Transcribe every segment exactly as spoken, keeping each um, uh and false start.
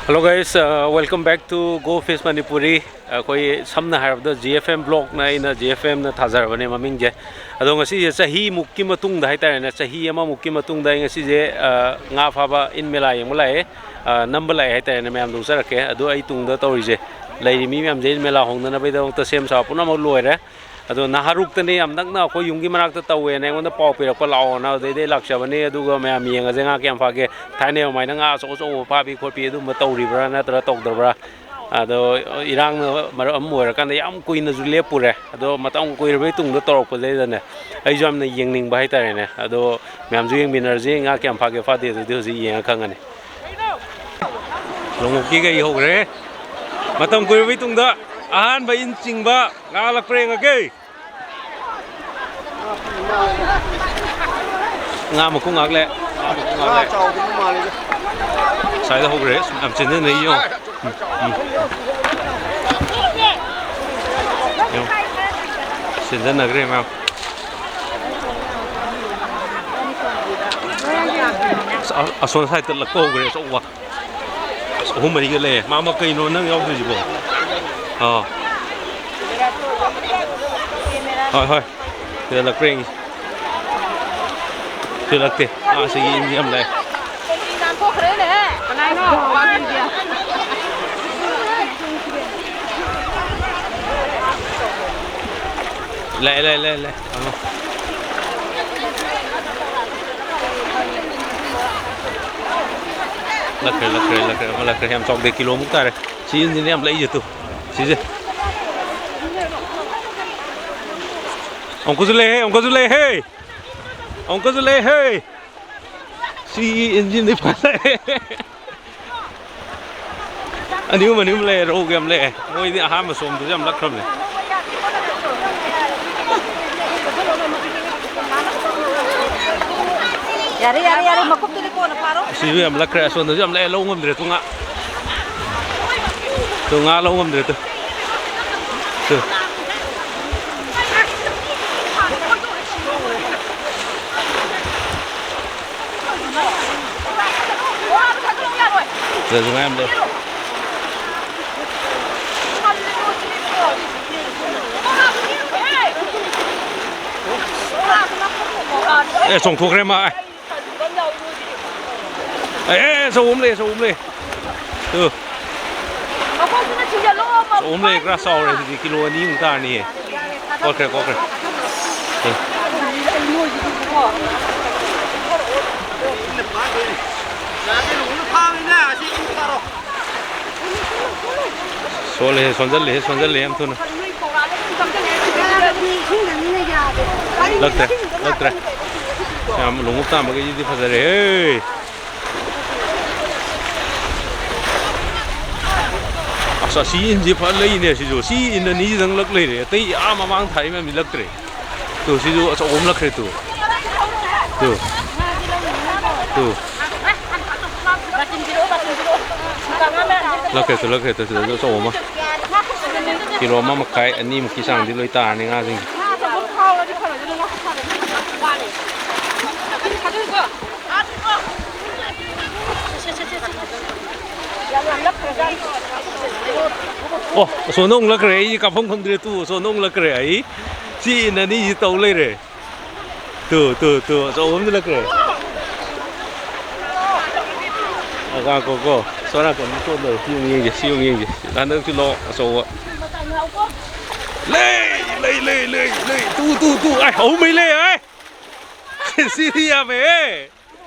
Hello guys, uh, welcome back to Go Fish Manipuri. ꯑꯩꯈꯣꯏ ꯁꯝꯅ ꯍꯥꯏꯔꯕꯗ G F M vlogꯅ ꯑꯩꯅ G F Mꯅ ꯊꯥꯖꯔꯕꯅꯦ ꯃꯃꯤꯡꯁꯦ꯫ ꯑꯗꯣ ꯉꯁꯤꯁꯦ ꯆꯍꯤꯃꯨꯛꯀꯤ ꯃꯇꯨꯡꯗ ꯍꯥꯏꯇꯥꯔꯦꯅꯦ, ꯆꯍꯤ ꯑꯃꯃꯨꯛꯀꯤ ꯃꯇꯨꯡꯗ ꯑꯩ ꯉꯁꯤꯁꯦ, ꯑ, ꯉꯥ ꯐꯥꯕ in ꯃꯦꯂꯥ ꯌꯦꯡꯕ ꯂꯥꯛꯑꯦ, ꯑ, ꯅꯝꯕ ꯂꯥꯛꯑꯦ ꯍꯥꯏꯇꯥꯔꯦꯅꯦ꯫ ꯃꯌꯥꯝꯗ ꯎꯠꯆꯔꯛꯀꯦ꯫ ꯑꯗꯣ ꯑꯩ ꯇꯨꯡꯗ ꯇꯧꯔꯤꯁꯦ, ꯂꯩꯔꯤ ꯃꯤ ꯃꯌꯥꯝꯁꯦ in ꯃꯦꯂꯥ ꯍꯧꯅꯅꯕꯒꯤꯗꯃꯛꯇ ꯁꯦꯝ ꯁꯥꯕ ꯄꯨꯝꯅꯃꯛ ꯂꯣꯏꯔꯦ꯫ ꯑꯗꯣ ꯅꯍꯥꯔꯨꯛꯇꯅꯦ, ꯌꯥꯝ ꯅꯛꯅ ꯑꯩꯈꯣꯏ ꯌꯨꯝꯒꯤ ꯃꯅꯥꯛꯇ ꯇꯧꯋꯦꯅ ꯑꯩꯉꯣꯟꯗ ꯄꯥꯎ ꯄꯤꯔꯛꯄ, ꯂꯥꯛꯑꯣꯅ꯫ ꯑꯗꯨꯗꯩꯗꯤ ꯑꯩ ꯂꯥꯛꯆꯕꯅꯦ꯫ ꯑꯗꯨꯒ ꯃꯌꯥꯝ ꯌꯦꯡꯉꯁꯦ ꯉꯥ ꯀꯌꯥꯝ ꯐꯥꯒꯦ꯫ ꯊꯥꯏꯅ ꯑꯗꯨꯃꯥꯏꯅ ꯉꯥ ꯑꯆꯧ ꯑꯆꯧꯕ ꯐꯥꯕꯤ ꯈꯣꯠꯄꯤ ꯑꯗꯨꯝꯕ ꯇꯧꯔꯤꯕ꯭ꯔꯥ ꯅꯠꯇ꯭ꯔꯒ ꯇꯧꯗꯕ꯭ꯔꯥ? ꯑꯗꯣ ꯏꯔꯥꯡꯅ ꯃꯔꯝ ꯑꯣꯏꯔꯀꯥꯟꯗ ꯌꯥꯝ ꯀꯨꯏꯅꯁꯨ ꯂꯦꯞꯄꯨꯔꯦ꯫ ꯑꯗꯣ ꯃꯇꯝ ꯀꯨꯏꯔꯕꯩ ꯇꯨꯡꯗ ꯇꯧꯔꯛꯄꯗꯩꯗꯅꯦ, ꯑꯩꯁꯨ ꯌꯥꯝꯅ ꯌꯦꯡꯅꯤꯡꯕ ꯍꯥꯏꯇꯥꯔꯦꯅꯦ꯫ ꯑꯗꯣ ꯃꯌꯥꯝꯁꯨ ꯌꯦꯡꯃꯤꯟꯅꯔꯁꯤ, ꯉꯥ ꯀꯌꯥꯝ ꯐꯥꯒꯦ ꯐꯥꯗꯦ ꯑꯗꯨꯗꯤ ꯍꯧꯖꯤꯛ ꯌꯦꯡꯉ ꯈꯪꯉꯅꯤ꯫ ꯂꯣꯡꯎꯞꯀꯤ ꯀꯩ ꯍꯧꯈ꯭ꯔꯦ꯫ ꯃꯇꯝ ꯀꯨꯏꯔꯕꯩ ꯇꯨꯡꯗ ꯑꯍꯥꯟꯕ in ꯆꯤꯡꯕ ꯉꯥ ꯂꯛꯄ꯭ꯔꯥ ꯌꯦꯡꯉꯒꯦ꯫ ꯉꯥ ꯃꯈꯣꯡ ꯉꯥꯛ ꯂꯩ꯫ ꯉꯥ ꯃꯈꯣꯡ ꯉꯥꯛ ꯂꯩ꯫ ꯉꯥ ꯆꯥꯎꯗꯕ ꯃꯥꯜꯂꯤꯗ꯫ ꯉꯁꯥꯏꯗ ꯍꯧꯈ꯭ꯔꯦ꯫ ꯌꯥꯝ ꯆꯦꯟꯖꯟꯅꯩ ꯌꯦꯡꯉꯣ꯫ ꯎꯝ, ꯎꯝ꯫ ꯌꯦꯡꯉꯣ꯫ ꯆꯦꯟꯖꯟꯅꯈ꯭ꯔꯦ ꯃꯌꯥꯝ꯫ ꯑꯁ, ꯑ-, ꯑꯁꯣꯝ ꯁꯥꯏꯠꯇ ꯂꯛꯄ ꯍꯧꯈ꯭ꯔꯦ ꯑꯆꯧꯕ꯫ ꯑꯁ, ꯑꯍꯨꯝ ꯃꯔꯤꯒ ꯂꯩꯌꯦ꯫ ꯃꯥ, ꯃꯥ, ꯀꯩꯅꯣ ꯅꯪ ꯌꯥꯎꯗꯣꯏꯁꯤꯕꯣ? ꯑꯥ꯫ ꯍꯣꯏ, ꯍꯣꯏ꯫ ꯊꯤꯜꯂꯛꯄ꯭ꯔꯥ ꯌꯦꯡꯒꯦ꯫ ꯊꯤꯜꯂꯛꯇꯦ꯫ ꯑꯥ, ꯁꯤꯒꯤ ꯏꯟꯁꯤ ꯌꯥꯝ ꯂꯥꯛꯑꯦ꯫ ꯂꯥꯛꯑꯦ, ꯂꯥꯛꯑꯦ, ꯂꯥꯛꯑꯦ, ꯂꯥꯛꯑꯦ꯫ ꯑꯃ꯫ ꯂꯛꯈ꯭ꯔꯦ, ꯂꯛꯈ꯭ꯔꯦ, ꯂꯛꯈ꯭ꯔꯦ, ꯑꯃ ꯂꯛꯈ꯭ꯔꯦ꯫ ꯌꯥꯝ ꯆꯥꯎꯗꯦ, ꯀꯤꯂꯣꯃꯨꯛ ꯇꯥꯔꯦ꯫ ꯁꯤ ꯏꯟꯁꯤꯅ ꯌꯥꯝ ꯂꯩꯁꯦ ꯇꯨ꯫ ꯁꯤꯁꯦ꯫ ꯑꯃꯨꯛꯀꯁꯨ ꯂꯩꯍꯦ, ꯑꯃꯨꯛꯀꯁꯨ ꯂꯩꯍꯦ꯫ ꯑꯃꯨꯛꯀꯁꯨ ꯂꯩꯍꯦ꯫ ꯁꯤ ꯏꯟꯁꯤꯅꯗꯤ ꯐꯖꯔꯦ꯫ ꯑꯅꯤ ꯑꯍꯨꯝ, ꯑꯅꯤ ꯑꯍꯨꯝ ꯂꯩ, ꯔꯧꯒ ꯌꯥꯝ ꯂꯩ꯫ ꯃꯣꯏꯗꯤ ꯑꯍꯥꯟꯕ ꯁꯣꯝꯗꯁꯨ ꯌꯥꯝ ꯂꯛꯈ꯭ꯔꯕꯅꯦ꯫ ꯌꯥꯔꯦ, ꯌꯥꯔꯦ, ꯌꯥꯔꯦ, ꯃꯈꯨꯝꯗꯨꯗꯤ ꯀꯣꯟꯅ ꯐꯥꯔꯣ꯫ ꯑꯁꯤꯁꯨ ꯌꯥꯝ ꯂꯛꯈ꯭ꯔꯦ, ꯑꯁꯣꯝꯗꯁꯨ ꯌꯥꯝ ꯂꯛꯑꯦ, ꯂꯧ ꯉꯝꯗ꯭ꯔꯦ꯫ ꯇꯨ ꯉꯥ꯫ ꯇꯨ ꯉꯥ ꯂꯧ ꯉꯝꯗ꯭ꯔꯦ ꯇꯨ꯫ ꯇꯨ꯫ ꯁꯤꯗꯁꯨ ꯉꯥ ꯌꯥꯝ ꯂꯩ꯫ ꯑꯦ, ꯆꯣꯡꯊꯣꯛꯈ꯭ꯔꯦ ꯃꯥ꯫ ꯑꯦ, ꯑꯦ, ꯑꯆꯧꯕ ꯑꯃ ꯂꯩ, ꯑꯆꯧꯕ ꯑꯃ ꯂꯩ꯫ ꯇꯨ꯫ ꯑꯆꯧꯕ ꯑꯃ ꯂꯩ, ꯈꯔ ꯆꯥꯎꯔꯦ, ꯁꯤꯗꯤ ꯀꯤꯂꯣ ꯑꯅꯤꯃꯨꯛ ꯇꯥꯔꯅꯤꯌꯦ꯫ ꯀꯣꯛꯈ꯭ꯔꯦ, ꯀꯣꯛꯈ꯭ꯔꯦ꯫ ꯇꯨ꯫ ꯁꯣꯜꯂꯦꯍꯦ, ꯁꯣꯟꯖꯜꯂꯦꯍꯦ, ꯁꯣꯟꯖꯜꯂꯦꯍꯦ ꯌꯥꯝ ꯊꯨꯅ꯫ ꯂꯛꯇ꯭ꯔꯦ, ꯂꯛꯇ꯭ꯔꯦ꯫ ꯌꯥꯝ ꯂꯣꯡꯎꯞ ꯇꯥꯟꯕꯈꯩꯁꯤꯗꯤ ꯐꯖꯔꯦꯍꯦ꯫ ꯑꯁ, ꯑꯁꯤ ꯏꯟꯁꯤ ꯐ ꯂꯩꯅꯦ ꯁꯤꯁꯨ꯫ ꯁꯤ ꯏꯟ ꯑꯅꯤꯁꯤꯗꯪ ꯂꯛ ꯂꯩꯔꯦ꯫ ꯑꯇꯩ ꯑꯥ ꯃꯃꯥꯡ ꯊꯥꯔꯤ ꯃꯌꯥꯝꯗꯤ ꯂꯛꯇ꯭ꯔꯦ꯫ ꯇꯨ, ꯁꯤꯁꯨ ꯑꯆꯧꯕ ꯑꯃ ꯂꯛꯈ꯭ꯔꯦ ꯇꯨ꯫ ꯇꯨ꯫ ꯇꯨ꯫ ꯂꯛꯈ꯭ꯔꯦ ꯇꯨ, ꯂꯛꯈ꯭ꯔꯦ ꯇꯨ, ꯁꯤꯗꯁꯨ ꯑꯆꯧꯕ ꯑꯃ꯫ ꯀꯤꯂꯣ ꯑꯃ ꯃꯈꯥꯏ, ꯑꯅꯤꯃꯨꯛꯀꯤ ꯆꯥꯡꯗꯤ ꯂꯣꯏ ꯇꯥꯔꯅꯤ ꯉꯥꯁꯤꯡꯁꯦ꯫ ꯑꯣ, ꯑꯁꯣꯝꯗ ꯑꯃꯨꯛ ꯂꯛꯈ꯭ꯔꯦ꯫ ꯑꯩ ꯀꯥꯞꯐꯝ ꯈꯪꯗ꯭ꯔꯦ꯫ ꯇꯨ, ꯑꯁꯣꯝꯗ ꯑꯃꯨꯛ ꯂꯛꯈ꯭ꯔꯦ꯫ ꯑꯩ ꯁꯤ ꯏꯟ ꯑꯅꯤꯁꯤ ꯇꯧ ꯂꯩꯔꯦ꯫ ꯇꯨ, ꯇꯨ, ꯇꯨ, ꯑꯆꯧꯕ ꯑꯃꯗꯤ ꯂꯛꯈ꯭ꯔꯦ꯫ ꯉꯥꯏꯈꯣꯀꯣ, ꯁꯣꯝ ꯅꯥꯀꯟꯗ ꯆꯣꯟꯗꯧꯔꯦ꯫ ꯁꯤ ꯑꯃꯨꯛ ꯌꯦꯡꯁꯦ, ꯁꯤ ꯑꯃꯨꯛ ꯌꯦꯡꯁꯦ꯫ ꯍꯟꯗꯛꯁꯨ ꯂꯣ ꯑꯆꯧꯕ꯫ ꯂꯩ, ꯂꯩ, ꯂꯩ, ꯂꯩ, ꯂꯩ꯫ ꯇꯨ, ꯇꯨ, ꯇꯨ꯫ ꯑꯥꯏ, ꯑꯍꯨꯝ ꯃꯔꯤ ꯂꯩ, ꯑꯥꯏ꯫ ꯁꯤꯗꯤ ꯌꯥꯝꯃꯦꯍꯦ꯫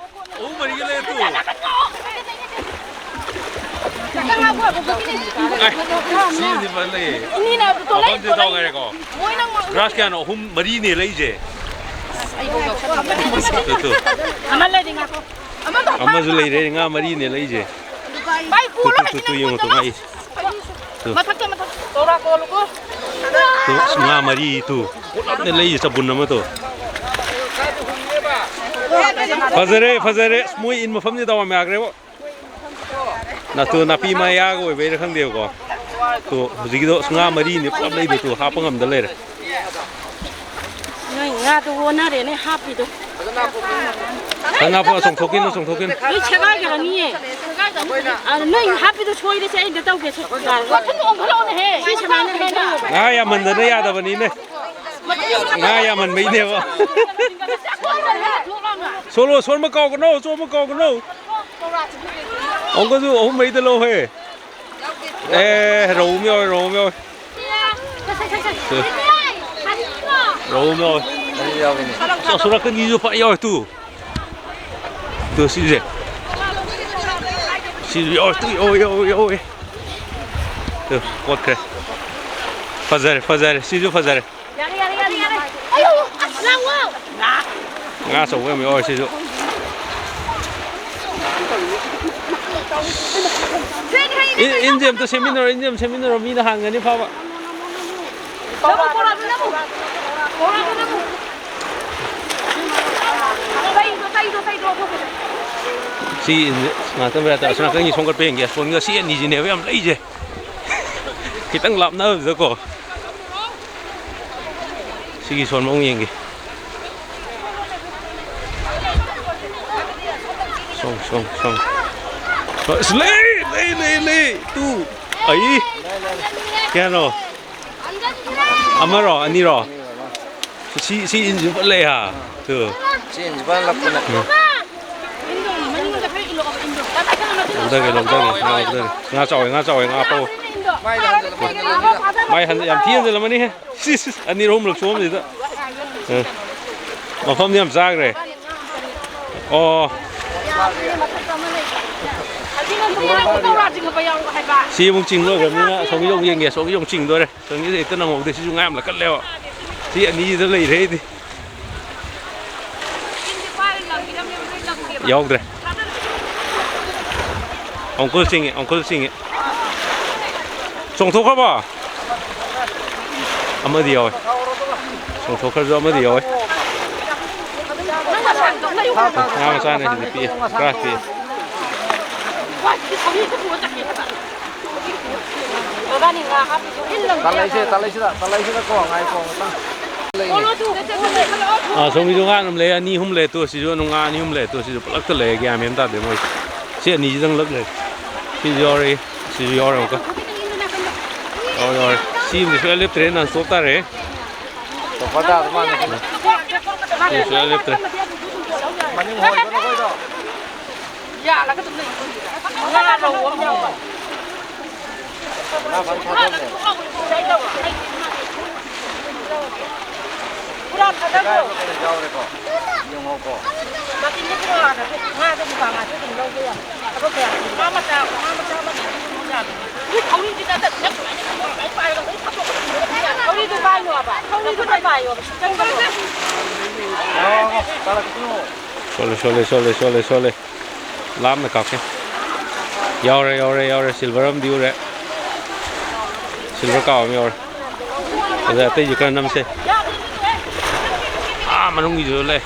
ꯑꯍꯨꯝ ꯃꯔꯤꯒ ꯂꯩ ꯇꯨ꯫ ꯑꯥꯏ, ꯁꯤꯗꯤ ꯐꯖꯅ ꯂꯩꯌꯦ꯫ ꯃꯐꯝꯁꯦ ꯇꯧ ꯉꯥꯏꯔꯦꯀꯣ꯫ ꯒ꯭ꯔꯥꯁ ꯀꯌꯥꯅꯣ? ꯑꯍꯨꯝ, ꯃꯔꯤꯅꯦ ꯂꯩꯁꯦ꯫ Two, two. ꯑꯃ ꯂꯩꯔꯤ, ꯉꯥꯏꯈꯣ꯫ ꯑꯃꯁꯨ ꯂꯩꯔꯦ, ꯉꯥ ꯃꯔꯤꯅꯦ ꯂꯩꯁꯦ꯫ ꯚꯥꯏ, ꯇꯨ, ꯄꯨꯔꯣ꯫ ꯇꯨ, ꯇꯨ, ꯇꯨ, ꯌꯦꯡꯉꯣ ꯇꯨ, ꯉꯥ꯫ ꯇꯨ꯫ ꯃꯊꯛꯇ, ꯃꯊꯛ꯫ ꯇꯧꯔꯥ ꯀꯣꯜꯂꯨꯀꯣ꯫ ꯇꯨ, ꯑꯁ, ꯉꯥ ꯃꯔꯤ ꯇꯨ꯫ ꯄꯨꯂꯞꯅꯦ ꯂꯩꯁꯦ, ꯆꯕꯨꯟ ꯑꯃ ꯇꯨ꯫ ꯐꯖꯔꯦ, ꯐꯖꯔꯦ꯫ ꯑꯁ, ꯃꯣꯏ ꯏꯟ ꯃꯐꯝꯁꯦ ꯗꯥꯎ ꯌꯥꯝ ꯌꯥꯈ꯭ꯔꯦꯕꯣ꯫ ꯅꯥꯇꯨ ꯅꯥꯄꯤ ꯃꯌꯥꯒ ꯑꯣꯏꯕꯩꯔꯥ ꯈꯪꯗꯦꯕꯀꯣ꯫ ꯇꯨ, ꯍꯧꯖꯤꯛꯀꯤꯗꯣ ꯑꯁ, ꯉꯥ ꯃꯔꯤꯅꯦ ꯄꯨꯂꯞ ꯂꯩꯗꯣ ꯇꯨ, ꯍꯥꯞꯄ ꯉꯝꯗ ꯂꯩꯔꯦ꯫ ꯅꯣꯏ ꯉꯥꯗꯣ ꯑꯣꯟꯅꯔꯦꯅꯦ ꯍꯥꯞꯄꯤꯗꯣ꯫ ꯁꯅꯥꯄꯣ, ꯆꯣꯡꯊꯣꯛꯈꯤꯅꯨ, ꯆꯣꯡꯊꯣꯛꯈꯤꯅꯨ꯫ ꯂꯣꯏ ꯁꯦꯒꯥꯏꯈ꯭ꯔꯅꯤꯌꯦ꯫ ꯑ, ꯅꯣꯏ ꯍꯥꯞꯄꯤꯗꯣ ꯁꯣꯏꯔꯦꯁꯦ, ꯑꯩ ꯑꯝꯇ ꯇꯧꯒꯦꯁꯦ꯫ ꯋꯥꯈꯜꯗꯣ ꯑꯣꯟꯈꯠꯂꯛꯑꯣꯅꯦꯍꯦ꯫ ꯁꯤ ꯁꯨꯃꯥꯏꯅ ꯍꯥꯏꯅꯧꯕ꯫ ꯉꯥ ꯌꯥꯝꯃꯟꯗꯅ ꯌꯥꯗꯕꯅꯤꯅꯦ꯫ ꯉꯥ ꯌꯥꯝꯃꯟꯕꯩꯅꯦꯕ꯫ ꯁꯣꯂꯣ, ꯁꯣꯟꯕ ꯀꯥꯎꯒꯅꯣ, ꯆꯣꯡꯕ ꯀꯥꯎꯒꯅꯣ꯫ ꯑꯃꯨꯛꯀꯁꯨ ꯑꯍꯨꯝ ꯃꯔꯤꯗ ꯂꯧꯍꯦ꯫ ꯑꯦ, ꯔꯧ ꯑꯃ ꯌꯥꯎꯋꯦ, ꯔꯧ ꯑꯃ ꯌꯥꯎꯋꯦ꯫ ꯁꯦ꯫ ꯔꯧ ꯑꯃ ꯌꯥꯎꯋꯦ꯫ ꯑꯩ ꯌꯥꯎꯋꯤꯅꯦ꯫ ꯑꯁ, ꯑꯁꯣꯝ ꯅꯥꯀꯟꯒꯤꯁꯨ ꯐꯖ ꯌꯥꯎꯋꯦ, ꯇꯨ꯫ ꯇꯨ, ꯁꯤꯁꯦ꯫ ꯁꯤꯁꯨ ꯌꯥꯎꯋꯦ, ꯇꯨ, ꯌꯥꯎꯋꯦ, ꯌꯥꯎꯋꯦ, ꯌꯥꯎꯋꯦ꯫ ꯇꯨ, ꯀꯣꯠꯈ꯭ꯔꯦ꯫ ꯐꯖꯔꯦ, ꯐꯖꯔꯦ꯫ ꯁꯤꯁꯨ ꯐꯖꯔꯦ꯫ ꯌꯥꯔꯦ, ꯌꯥꯔꯦ, ꯌꯥꯔꯦ, ꯌꯥꯔꯦ꯫ ꯑꯌꯣ, ꯑꯁ, ꯂꯥꯡꯉꯣ꯫ ꯉꯥ ꯑꯆꯧꯕ ꯌꯥꯝ ꯌꯥꯎꯔꯦ ꯁꯤꯁꯨ꯫ ꯏꯟ-, ꯏꯟꯁꯦ ꯑꯝꯇ ꯁꯦꯝꯃꯤꯟꯅꯔꯣ, ꯏꯟꯁꯦ ꯑꯝꯇ ꯁꯦꯝꯃꯤꯟꯅꯔꯣ, ꯃꯤꯅ ꯍꯥꯟꯒꯅꯤ ꯐꯥꯕ꯫ ꯅꯝꯃꯨ, ꯕꯣꯔꯥꯗꯣ ꯅꯝꯃꯨ꯫ ꯕꯣꯔꯥꯗꯣ ꯅꯝꯃꯨ꯫ ꯀꯩꯗꯣ, ꯀꯩꯗꯣ, ꯀꯩꯗꯣ, ꯑꯇꯣꯞꯄꯗꯣ꯫ ꯁꯤ ꯏꯟꯁꯦ ꯉꯥꯛꯇꯪ ꯕꯦꯔꯥ ꯇꯥꯏ꯫ ꯑꯁꯣꯝ ꯅꯥꯀꯟꯒꯤ ꯁꯣꯝ ꯀꯠꯄ ꯌꯦꯡꯒꯦ꯫ ꯑꯁꯣꯝꯒ ꯁꯤ ꯑꯅꯤꯁꯤꯅꯦꯕ ꯌꯥꯝ ꯂꯩꯁꯦ꯫ ꯈꯤꯇꯪ ꯂꯥꯞꯅꯕꯗꯀꯣ꯫ ꯁꯤꯒꯤ ꯁꯣꯟꯕ ꯑꯃꯨꯛ ꯌꯦꯡꯒꯦ꯫ ꯁꯣꯡ, ꯁꯣꯡ, ꯁꯣꯡ꯫ ꯑꯁ, ꯂꯩ, ꯂꯩ, ꯂꯩ, ꯂꯩ꯫ ꯇꯨ꯫ ꯑꯩ꯫ ꯀꯌꯥꯅꯣ? ꯑꯃꯔꯣ? ꯑꯅꯤꯔꯣ? ꯁꯤ, ꯁꯤ ꯏꯟꯁꯤ ꯐꯠ ꯂꯩ ꯍꯥ꯫ ꯇꯨ꯫ ꯆꯦꯟꯁꯤ ꯐꯖꯅ ꯂꯛꯄꯅꯦ꯫ ꯎꯝ꯫ ꯂꯧꯊꯒꯦ, ꯂꯧꯊꯒꯦ, ꯉꯥ ꯂꯧꯊꯒꯦ꯫ ꯉꯥ ꯆꯥꯎꯋꯦ, ꯉꯥ ꯆꯥꯎꯋꯦ, ꯉꯥ ꯑꯄꯧ꯫ ꯃꯥꯏ ꯍꯟꯖꯜꯂꯝꯃꯅꯤꯍꯦ꯫ ꯁꯤꯁ, ꯑꯅꯤꯔꯛ ꯑꯍꯨꯝꯂꯛ ꯆꯣꯡꯉꯝꯁꯤꯗ꯫ ꯑ꯫ ꯃꯐꯝꯗꯤ ꯌꯥꯝ ꯆꯥꯈ꯭ꯔꯦ꯫ ꯑꯣ꯫ ꯁꯤ ꯑꯃꯨꯛ ꯆꯤꯡ ꯂꯣꯏꯈ꯭ꯔꯕꯅꯤꯅ ꯑꯁꯣꯝꯒꯤꯁꯨ ꯑꯃꯨꯛ ꯌꯦꯡꯒꯦ, ꯑꯁꯣꯝꯒꯤꯁꯨ ꯑꯃꯨꯛ ꯆꯤꯡꯗꯣꯔꯦ꯫ ꯑꯁꯣꯝꯒꯤꯁꯦ ꯍꯦꯛꯇ ꯅꯪꯍꯧꯗꯦ, ꯁꯤꯁꯨ ꯉꯥ ꯌꯥꯝ ꯂꯛꯀꯜꯂꯦꯕ꯫ ꯁꯤ ꯑꯅꯤꯁꯤꯗ ꯂꯩꯔꯦ ꯑꯩꯗꯤ꯫ ꯌꯥꯎꯗ꯭ꯔꯦ꯫ ꯑꯪꯀꯜ ꯆꯤꯡꯉꯦ, ꯑꯪꯀꯜ ꯆꯤꯡꯉꯦ꯫ ꯆꯣꯡꯊꯣꯛꯈ꯭ꯔꯕꯣ? ꯑꯃꯗꯤ ꯌꯥꯎꯋꯦ꯫ ꯆꯣꯡꯊꯣꯛꯈ꯭ꯔꯁꯨ ꯑꯃꯗꯤ ꯌꯥꯎꯋꯦ꯫ ꯉꯥ ꯃꯆꯥꯅꯦ ꯁꯤꯗꯤ, ꯄꯤꯛꯑꯦ, ꯈꯔ ꯄꯤꯛꯑꯦ꯫ ꯇꯥꯜꯂꯛꯏꯁꯦ, ꯇꯥꯜꯂꯛꯏꯁꯤꯗ, ꯇꯥꯜꯂꯛꯏꯁꯤꯗꯀꯣ, ꯉꯥꯏꯈꯣ ꯑꯃꯇꯪ꯫ ꯑꯥ, ꯁꯣꯝꯒꯤꯁꯨ ꯉꯥ ꯑꯗꯨꯝ ꯂꯩ, ꯑꯅꯤ ꯑꯍꯨꯝ ꯂꯩ, ꯇꯣ ꯁꯤꯁꯨ ꯑꯗꯨꯝ ꯉꯥ ꯑꯅꯤ ꯑꯍꯨꯝ ꯂꯩ, ꯇꯣ ꯁꯤꯁꯨ ꯄꯨꯂꯞꯇ ꯂꯩ, ꯒ꯭ꯌꯥꯟ ꯃꯦꯟ ꯇꯥꯗꯦ ꯃꯣꯏ꯫ ꯁꯤ ꯑꯅꯤꯁꯤꯗꯪ ꯂꯛ ꯂꯩ꯫ ꯁꯤꯁꯨ ꯌꯥꯎꯔꯛꯏ꯫ ꯁꯤꯁꯨ ꯌꯥꯎꯔꯦ ꯑꯃꯨꯛꯀ꯫ ꯌꯥꯎꯔꯦ, ꯌꯥꯎꯔꯦ꯫ ꯁꯤ ꯑꯃꯗꯤ ꯁꯨꯡꯂꯦꯞ ꯂꯦꯞꯇ꯭ꯔꯦ, ꯅꯟ ꯁ꯭ꯇꯣꯞ ꯇꯥꯔꯦ꯫ ꯁꯣꯐꯥ ꯇꯥꯗꯧ ꯃꯥꯜꯂꯦ꯫ ꯁꯤ ꯁꯨꯡꯂꯦꯞ ꯂꯦꯞꯇ꯭ꯔꯦ꯫ ꯃꯅꯤꯡ ꯍꯣꯟꯕ ꯅꯈꯣꯏꯗꯣ꯫ ꯉꯥ ꯐꯥꯅ ꯊꯥꯗꯣꯛꯑꯝꯃꯦ꯫ ꯄꯨꯔꯥ ꯊꯥꯗꯔꯣ꯫ ꯌꯥꯎꯔꯦꯀꯣ꯫ ꯌꯦꯡꯉꯣꯀꯣ꯫ ꯃꯆꯤꯟꯗꯤ ꯄꯨꯔꯛꯑꯣ ꯑꯥꯗ꯫ ꯉꯥꯗꯣ ꯃꯨꯀꯥ ꯉꯥꯁꯨ ꯑꯗꯨꯝ ꯂꯧꯕ ꯌꯥꯏ꯫ ꯊꯕꯛ ꯀꯌꯥ ꯁꯨꯕ? ꯉꯥ ꯃꯆꯥ, ꯉꯥ ꯃꯆꯥ ꯑꯃ ꯊꯥꯗꯣꯛꯑꯣ ꯌꯥꯕꯅꯤ꯫ ꯊꯧꯔꯤꯗꯨ ꯅꯠꯇꯕ, ꯅꯪ ꯁꯨꯃꯥꯏꯅ ꯊꯧꯔꯤꯗꯨ ꯄꯥꯏꯌꯣꯕ꯫ ꯊꯧꯔꯤꯗꯨ ꯄꯥꯏꯌꯣꯕ꯫ ꯁꯤ ꯆꯪꯒꯗꯕ꯫ ꯁꯣꯜꯂꯦ, ꯁꯣꯜꯂꯦ, ꯁꯣꯜꯂꯦ, ꯁꯣꯜꯂꯦ, ꯁꯣꯜꯂꯦ꯫ ꯂꯥꯞꯅ ꯀꯥꯞꯀꯦ꯫ ꯌꯥꯎꯔꯦ, ꯌꯥꯎꯔꯦ, ꯌꯥꯎꯔꯦ꯫ ꯁꯤꯜꯚꯔ ꯑꯃꯗꯤ ꯎꯔꯦ꯫ ꯁꯤꯜꯚꯔ ꯀꯥꯞ ꯑꯃ ꯌꯥꯎꯔꯦ꯫ ꯑꯗ ꯑꯇꯩꯁꯨ ꯈꯔ ꯅꯝꯁꯦ꯫ ꯑꯥ ꯃꯅꯨꯡꯒꯤꯁꯨ ꯂꯩ꯫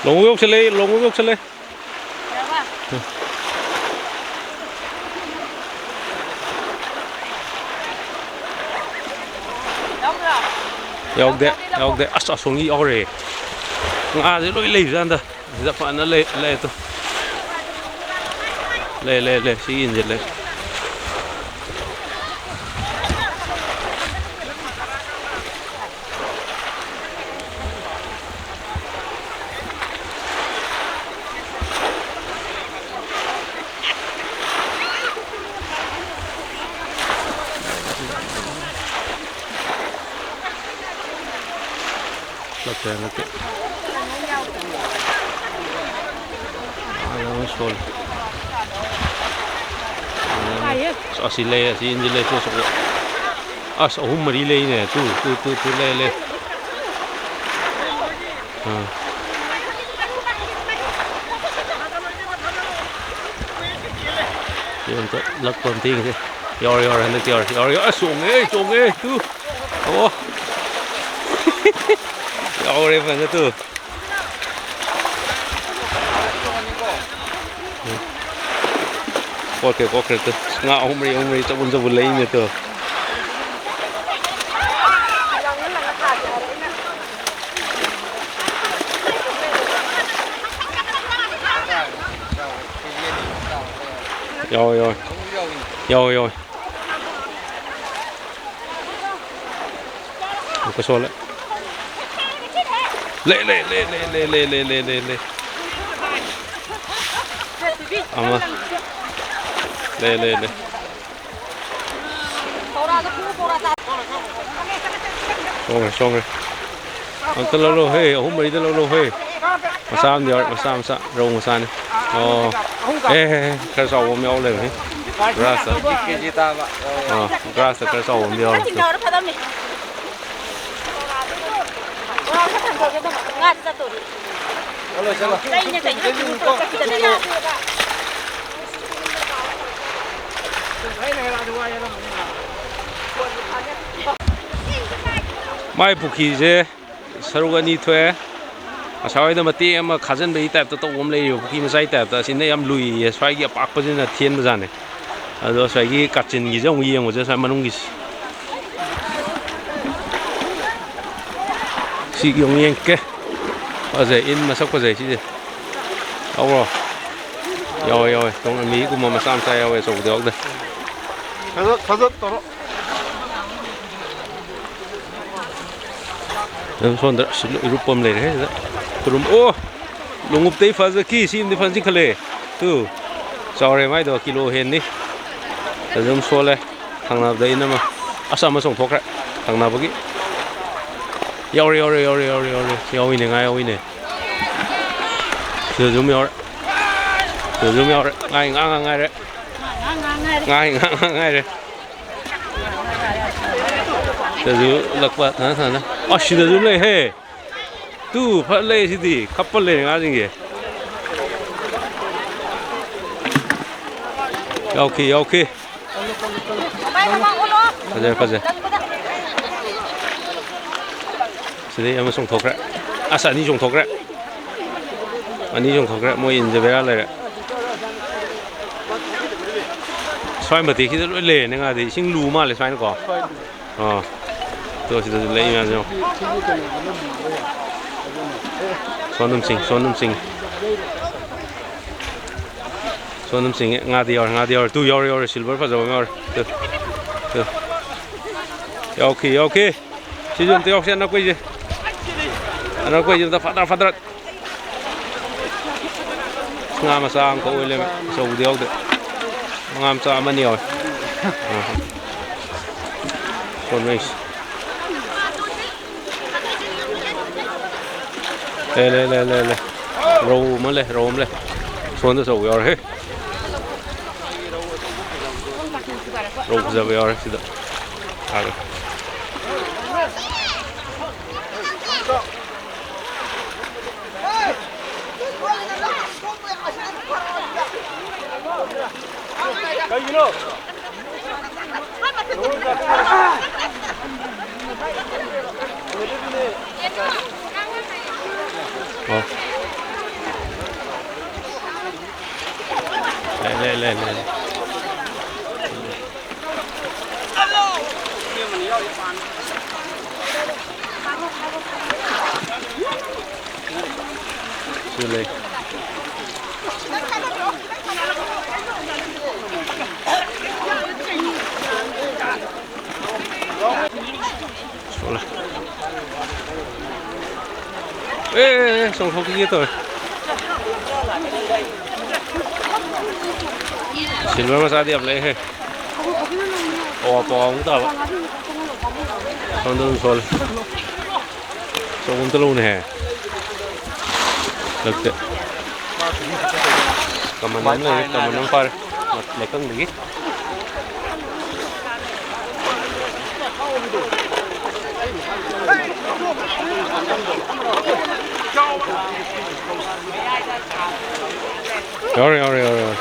ꯂꯣꯡꯎꯞ ꯌꯧꯁꯜꯂꯦ, ꯂꯣꯡꯎꯞ ꯌꯧꯁꯜꯂꯦ꯫ ꯌꯥꯎꯗꯦ, ꯌꯥꯎꯗꯦ꯫ ꯑꯁ, ꯑꯁꯣꯝꯒꯤ ꯌꯥꯎꯔꯦ꯫ ꯉꯥꯁꯦ ꯂꯣꯏ ꯂꯩꯕꯖꯥꯠꯅꯤꯗ꯫ ꯁꯤꯗ ꯐꯖꯅ ꯂꯩ, ꯂꯩ ꯑꯗꯣ꯫ ꯂꯩ, ꯂꯩ, ꯂꯩ꯫ ꯁꯤ ꯏꯟꯁꯤꯜꯂꯦ꯫ ꯂꯛꯇꯦ ꯍꯟꯗꯛꯇꯤ꯫ ꯐꯖꯅ ꯁꯣꯜꯂꯤ꯫ ꯑꯁ, ꯑꯁꯤ ꯂꯩ, ꯑꯁꯤ ꯏꯟꯁꯤ ꯂꯩ, ꯇꯨ ꯑꯆꯧꯕ꯫ ꯑꯁ, ꯑꯍꯨꯝ ꯃꯔꯤ ꯂꯩꯅꯦ꯫ ꯇꯨ, ꯇꯨ, ꯇꯨ, ꯇꯨ, ꯂꯩ, ꯂꯩ꯫ ꯑꯥ꯫ ꯁꯤ ꯑꯝꯇ ꯂꯛꯄ ꯑꯝꯇ ꯌꯦꯡꯁꯦ꯫ ꯌꯥꯎꯔꯦ, ꯌꯥꯎꯔꯦ, ꯍꯟꯗꯛꯇꯤ ꯌꯥꯎꯔꯦ, ꯌꯥꯎꯔꯦ꯫ ꯑꯁ, ꯆꯣꯡꯉꯦ, ꯆꯣꯡꯉꯦ, ꯇꯨ꯫ ꯑꯣ꯫ ꯌꯥꯎꯔꯦ ꯐꯖꯅ ꯇꯨ꯫ ꯀꯣꯛꯈ꯭ꯔꯦ, ꯀꯣꯛꯈ꯭ꯔꯦ꯫ ꯇꯨ, ꯉꯥ ꯑꯍꯨꯝ ꯃꯔꯤ, ꯑꯍꯨꯝ ꯃꯔꯤ, ꯆꯕꯨꯟ ꯆꯕꯨꯟ ꯂꯩꯅꯦ ꯇꯨ꯫ ꯌꯥꯎꯋꯦ, ꯌꯥꯎꯋꯦ꯫ ꯌꯥꯎꯋꯦ, ꯌꯥꯎꯋꯦ꯫ ꯑꯃꯨꯛꯀ ꯁꯣꯜꯂꯦ꯫ ꯂꯩ, ꯂꯩ, ꯂꯩ꯫ ꯑꯃ꯫ ꯂꯩ, ꯂꯩ, ꯂꯩ꯫ ꯁꯣꯡꯉꯦ, ꯁꯣꯡꯉꯦ꯫ ꯑꯝꯇ ꯂꯧꯔꯣ ꯍꯦ, ꯑꯍꯨꯝ ꯃꯔꯤꯗ ꯂꯧꯔꯣ ꯍꯦ꯫ ꯃꯆꯥ ꯑꯃꯗꯤ ꯌꯥꯎꯔꯦ, ꯃꯆꯥ, ꯃꯆꯥ, ꯔꯧ ꯃꯆꯥꯅꯤ꯫ ꯑꯣ꯫ ꯑꯦ, ꯍꯦ, ꯍꯦ, ꯈꯔ ꯆꯥꯎꯕ ꯑꯃ ꯌꯥꯎ ꯂꯩꯔꯝꯃꯦ꯫ ꯒ꯭ꯔꯥꯁꯇ꯫ ꯀꯦꯖꯤ ꯇꯥꯕ꯫ ꯑꯥ, ꯒ꯭ꯔꯥꯁꯇ ꯈꯔ ꯆꯥꯎꯕ ꯑꯃ ꯌꯥꯎꯔꯦ꯫ ꯆꯠꯂꯣ, ꯆꯠꯂꯣ꯫ ꯃꯥꯏ ꯄꯨꯈ꯭ꯔꯤꯁꯦ ꯁꯔꯨꯛ ꯑꯅꯤ ꯊꯣꯛꯑꯦ꯫ ꯉꯁꯥꯏꯋꯥꯏꯗ ꯃꯇꯦꯛ ꯑꯃ ꯈꯥꯖꯤꯟꯕꯒꯤ ꯇꯥꯏꯞꯇ ꯇꯧꯕ ꯑꯃ ꯂꯩꯔꯤꯕ, ꯄꯨꯈ꯭ꯔꯤ ꯃꯆꯥꯒꯤ ꯇꯥꯏꯞꯇ꯫ ꯑꯁꯤꯅ ꯌꯥꯝ ꯂꯨꯏꯌꯦ, ꯁ꯭ꯋꯥꯏꯒꯤ ꯑꯄꯥꯛꯄꯁꯤꯅ ꯊꯦꯟꯕꯖꯥꯠꯅꯦ꯫ ꯑꯗꯣ ꯉꯁꯥꯏꯒꯤ ꯀꯥꯆꯤꯟꯒꯤꯁꯦ ꯑꯃꯨꯛ ꯌꯦꯡꯉꯨꯁꯦ, ꯉꯁꯥꯏ ꯃꯅꯨꯡꯒꯤꯁꯦ꯫ ꯁꯤꯒꯤ ꯑꯃꯨꯛ ꯌꯦꯡꯀꯦ꯫ ꯐꯖꯩ, ꯏꯟ ꯃꯁꯛ ꯐꯖꯩ ꯁꯤꯁꯦ꯫ ꯌꯥꯎꯕ꯭ꯔꯣ? ꯌꯥꯎꯋꯦ, ꯌꯥꯎꯋꯦ꯫ ꯇꯣꯡ-, ꯃꯤꯒꯨꯝꯕ ꯃꯆꯥ ꯃꯆꯥ ꯌꯥꯎꯋꯦ, ꯑꯆꯧꯕꯗꯤ ꯌꯥꯎꯗꯦ꯫ ꯐꯖꯠ, ꯐꯖꯠ ꯇꯧꯔꯣ꯫ ꯑꯗꯨꯝ ꯁꯣꯝꯗ ꯑꯁ, ꯏꯔꯨꯞꯄ ꯑꯃ ꯂꯩꯔꯦ ꯁꯤꯗ꯫ ꯈꯨꯔꯨꯝ-, ꯑꯣ! ꯂꯣꯡꯎꯞꯇꯩ ꯐꯖꯈꯤ, ꯁꯤ ꯑꯃꯗꯤ ꯐꯖꯅ ꯆꯤꯡꯈꯠꯂꯛꯑꯦ꯫ ꯇꯨ, ꯆꯥꯎꯔꯦ ꯃꯥꯏꯗꯣ, ꯀꯤꯂꯣ ꯍꯦꯟꯅꯤ꯫ ꯑꯗꯨꯝ ꯁꯣꯜꯂꯦ꯫ ꯊꯪꯅꯕꯗ ꯑꯩꯅ ꯑꯃ, ꯑꯁ, ꯑꯃ ꯆꯣꯡꯊꯣꯛꯈ꯭ꯔꯦ꯫ ꯊꯪꯅꯕꯒꯤ꯫ ꯌꯥꯎꯔꯦ, ꯌꯥꯎꯔꯦ, ꯌꯥꯎꯔꯦ, ꯌꯥꯎꯔꯦ, ꯌꯥꯎꯔꯦ꯫ ꯌꯥꯎꯏꯅꯦ, ꯉꯥ ꯌꯥꯎꯏꯅꯦ꯫ ꯁꯤꯗꯁꯨ ꯑꯃ ꯌꯥꯎꯔꯦ꯫ ꯁꯤꯗꯁꯨ ꯑꯃ ꯌꯥꯎꯔꯦ꯫ ꯉꯥ, ꯉꯥ, ꯉꯥ ꯉꯥꯏꯔꯦ꯫ ꯉꯥ, ꯉꯥ, ꯉꯥ ꯉꯥꯏꯔꯦ꯫ ꯁꯤꯗꯁꯨ ꯂꯛꯄ ꯊꯥꯅ ꯊꯥꯅ꯫ ꯑꯁ, ꯁꯤꯗꯁꯨ ꯂꯩꯍꯦ꯫ ꯇꯨ, ꯐꯖ ꯂꯩ ꯁꯤꯗꯤ꯫ ꯈꯞꯄ ꯂꯩꯔꯦ ꯉꯥꯁꯤꯡꯁꯦ꯫ ꯌꯥꯎꯈꯤ, ꯌꯥꯎꯈꯤ꯫ ꯐꯖꯔꯦ, ꯐꯖꯔꯦ꯫ ꯁꯤꯗꯩ ꯑꯃ ꯆꯣꯡꯊꯣꯛꯈ꯭ꯔꯦ꯫ ꯑꯁ, ꯑꯅꯤ ꯆꯣꯡꯊꯣꯛꯈ꯭ꯔꯦ꯫ ꯑꯅꯤ ꯆꯣꯡꯊꯣꯛꯈ꯭ꯔꯦ꯫ ꯃꯣꯏ ꯏꯟꯁꯦ ꯕꯦꯔꯥ ꯂꯩꯔꯦ꯫ ꯁ꯭ꯋꯥꯏ ꯃꯇꯦꯛꯁꯤꯗ ꯂꯣꯏ ꯂꯩꯔꯦꯅꯦ ꯉꯥꯗꯤ꯫ ꯏꯁꯤꯡ ꯂꯨ ꯃꯥꯜꯂꯦ ꯁ꯭ꯋꯥꯏꯅꯀꯣ꯫ ꯑꯥ꯫ ꯇꯣ ꯁꯤꯗꯁꯨ ꯂꯩ ꯃꯌꯥꯝꯁꯦ ꯌꯦꯡꯉꯣ꯫ ꯁꯣꯝ ꯑꯗꯨꯝ ꯆꯤꯡ, ꯁꯣꯝ ꯑꯗꯨꯝ ꯆꯤꯡ꯫ ꯁꯣꯝ ꯑꯗꯨꯝ ꯆꯤꯡꯉꯦ꯫ ꯉꯥꯗꯤ ꯌꯥꯎꯔꯦ, ꯉꯥꯗꯤ ꯌꯥꯎꯔꯦ꯫ ꯇꯨ ꯌꯥꯎꯔꯦ, ꯌꯥꯎꯔꯦ꯫ Silver ꯐꯖꯕ ꯑꯃ ꯌꯥꯎꯔꯦ꯫ ꯇꯨ꯫ ꯇꯨ꯫ ꯌꯥꯎꯈꯤ, ꯌꯥꯎꯈꯤ꯫ ꯁꯤꯁꯨ ꯑꯝꯇ ꯌꯥꯎꯁꯦ ꯑꯅꯛꯄꯩꯁꯦ꯫ ꯑꯅꯛꯄꯩꯁꯦ ꯑꯝꯇ ꯐꯗ꯭ꯔꯠ ꯐꯗ꯭ꯔꯠ꯫ ꯉꯥ ꯃꯆꯥ ꯑꯃꯈꯛ ꯑꯣꯏ ꯂꯩꯔꯝꯃꯦ꯫ ꯑꯆꯧꯕꯗꯤ ꯌꯥꯎꯗꯦ꯫ ꯉꯥ ꯃꯆꯥ ꯑꯃꯅꯤ ꯌꯥꯎꯋꯦ꯫ ꯑꯥ꯫ ꯀꯣꯟꯅꯩꯁꯦ꯫ ꯂꯩ, ꯂꯩ, ꯂꯩ, ꯂꯩ, ꯂꯩ꯫ ꯔꯧ ꯑꯃ ꯂꯩ, ꯔꯧ ꯑꯃ ꯂꯩ꯫ ꯁꯣꯟꯗ ꯑꯆꯧꯕ ꯌꯥꯎꯔꯦ꯫ ꯔꯧ ꯐꯖꯕ ꯌꯥꯎꯔꯦ ꯁꯤꯗ꯫ ꯐꯥꯒꯦ꯫ ꯀꯩꯒꯤꯅꯣ? ꯑꯣ꯫ ꯂꯩ, ꯂꯩ, ꯂꯩ, ꯂꯩ꯫ ꯁꯤ ꯂꯩ꯫ ꯑꯦ, ꯑꯦ, ꯑꯦ, ꯆꯣꯡꯊꯣꯛꯈꯤꯒꯦ ꯇꯧꯔꯦ꯫ Silver ꯃꯆꯥꯗꯤ ꯌꯥꯝ ꯂꯩꯍꯦ꯫ ꯄꯋꯥ, ꯄꯋꯥ ꯑꯃꯨꯛ ꯇꯥꯕ꯫ ꯁꯣꯝꯗ ꯑꯗꯨꯝ ꯁꯣꯜꯂꯦ꯫ ꯑꯆꯧꯕ ꯑꯝꯇ ꯂꯧꯅꯦꯍꯦ꯫ ꯂꯛꯇꯦ꯫ ꯀꯃꯟ ꯑꯃ ꯂꯩꯔꯦ, ꯀꯃꯟ ꯑꯃ ꯐꯥꯔꯦ꯫ ꯃꯊꯪꯗꯒꯤ꯫ ꯌꯥꯎꯔꯦ, ꯌꯥꯎꯔꯦ, ꯌꯥꯎꯔꯦ, ꯌꯥꯎꯔꯦ꯫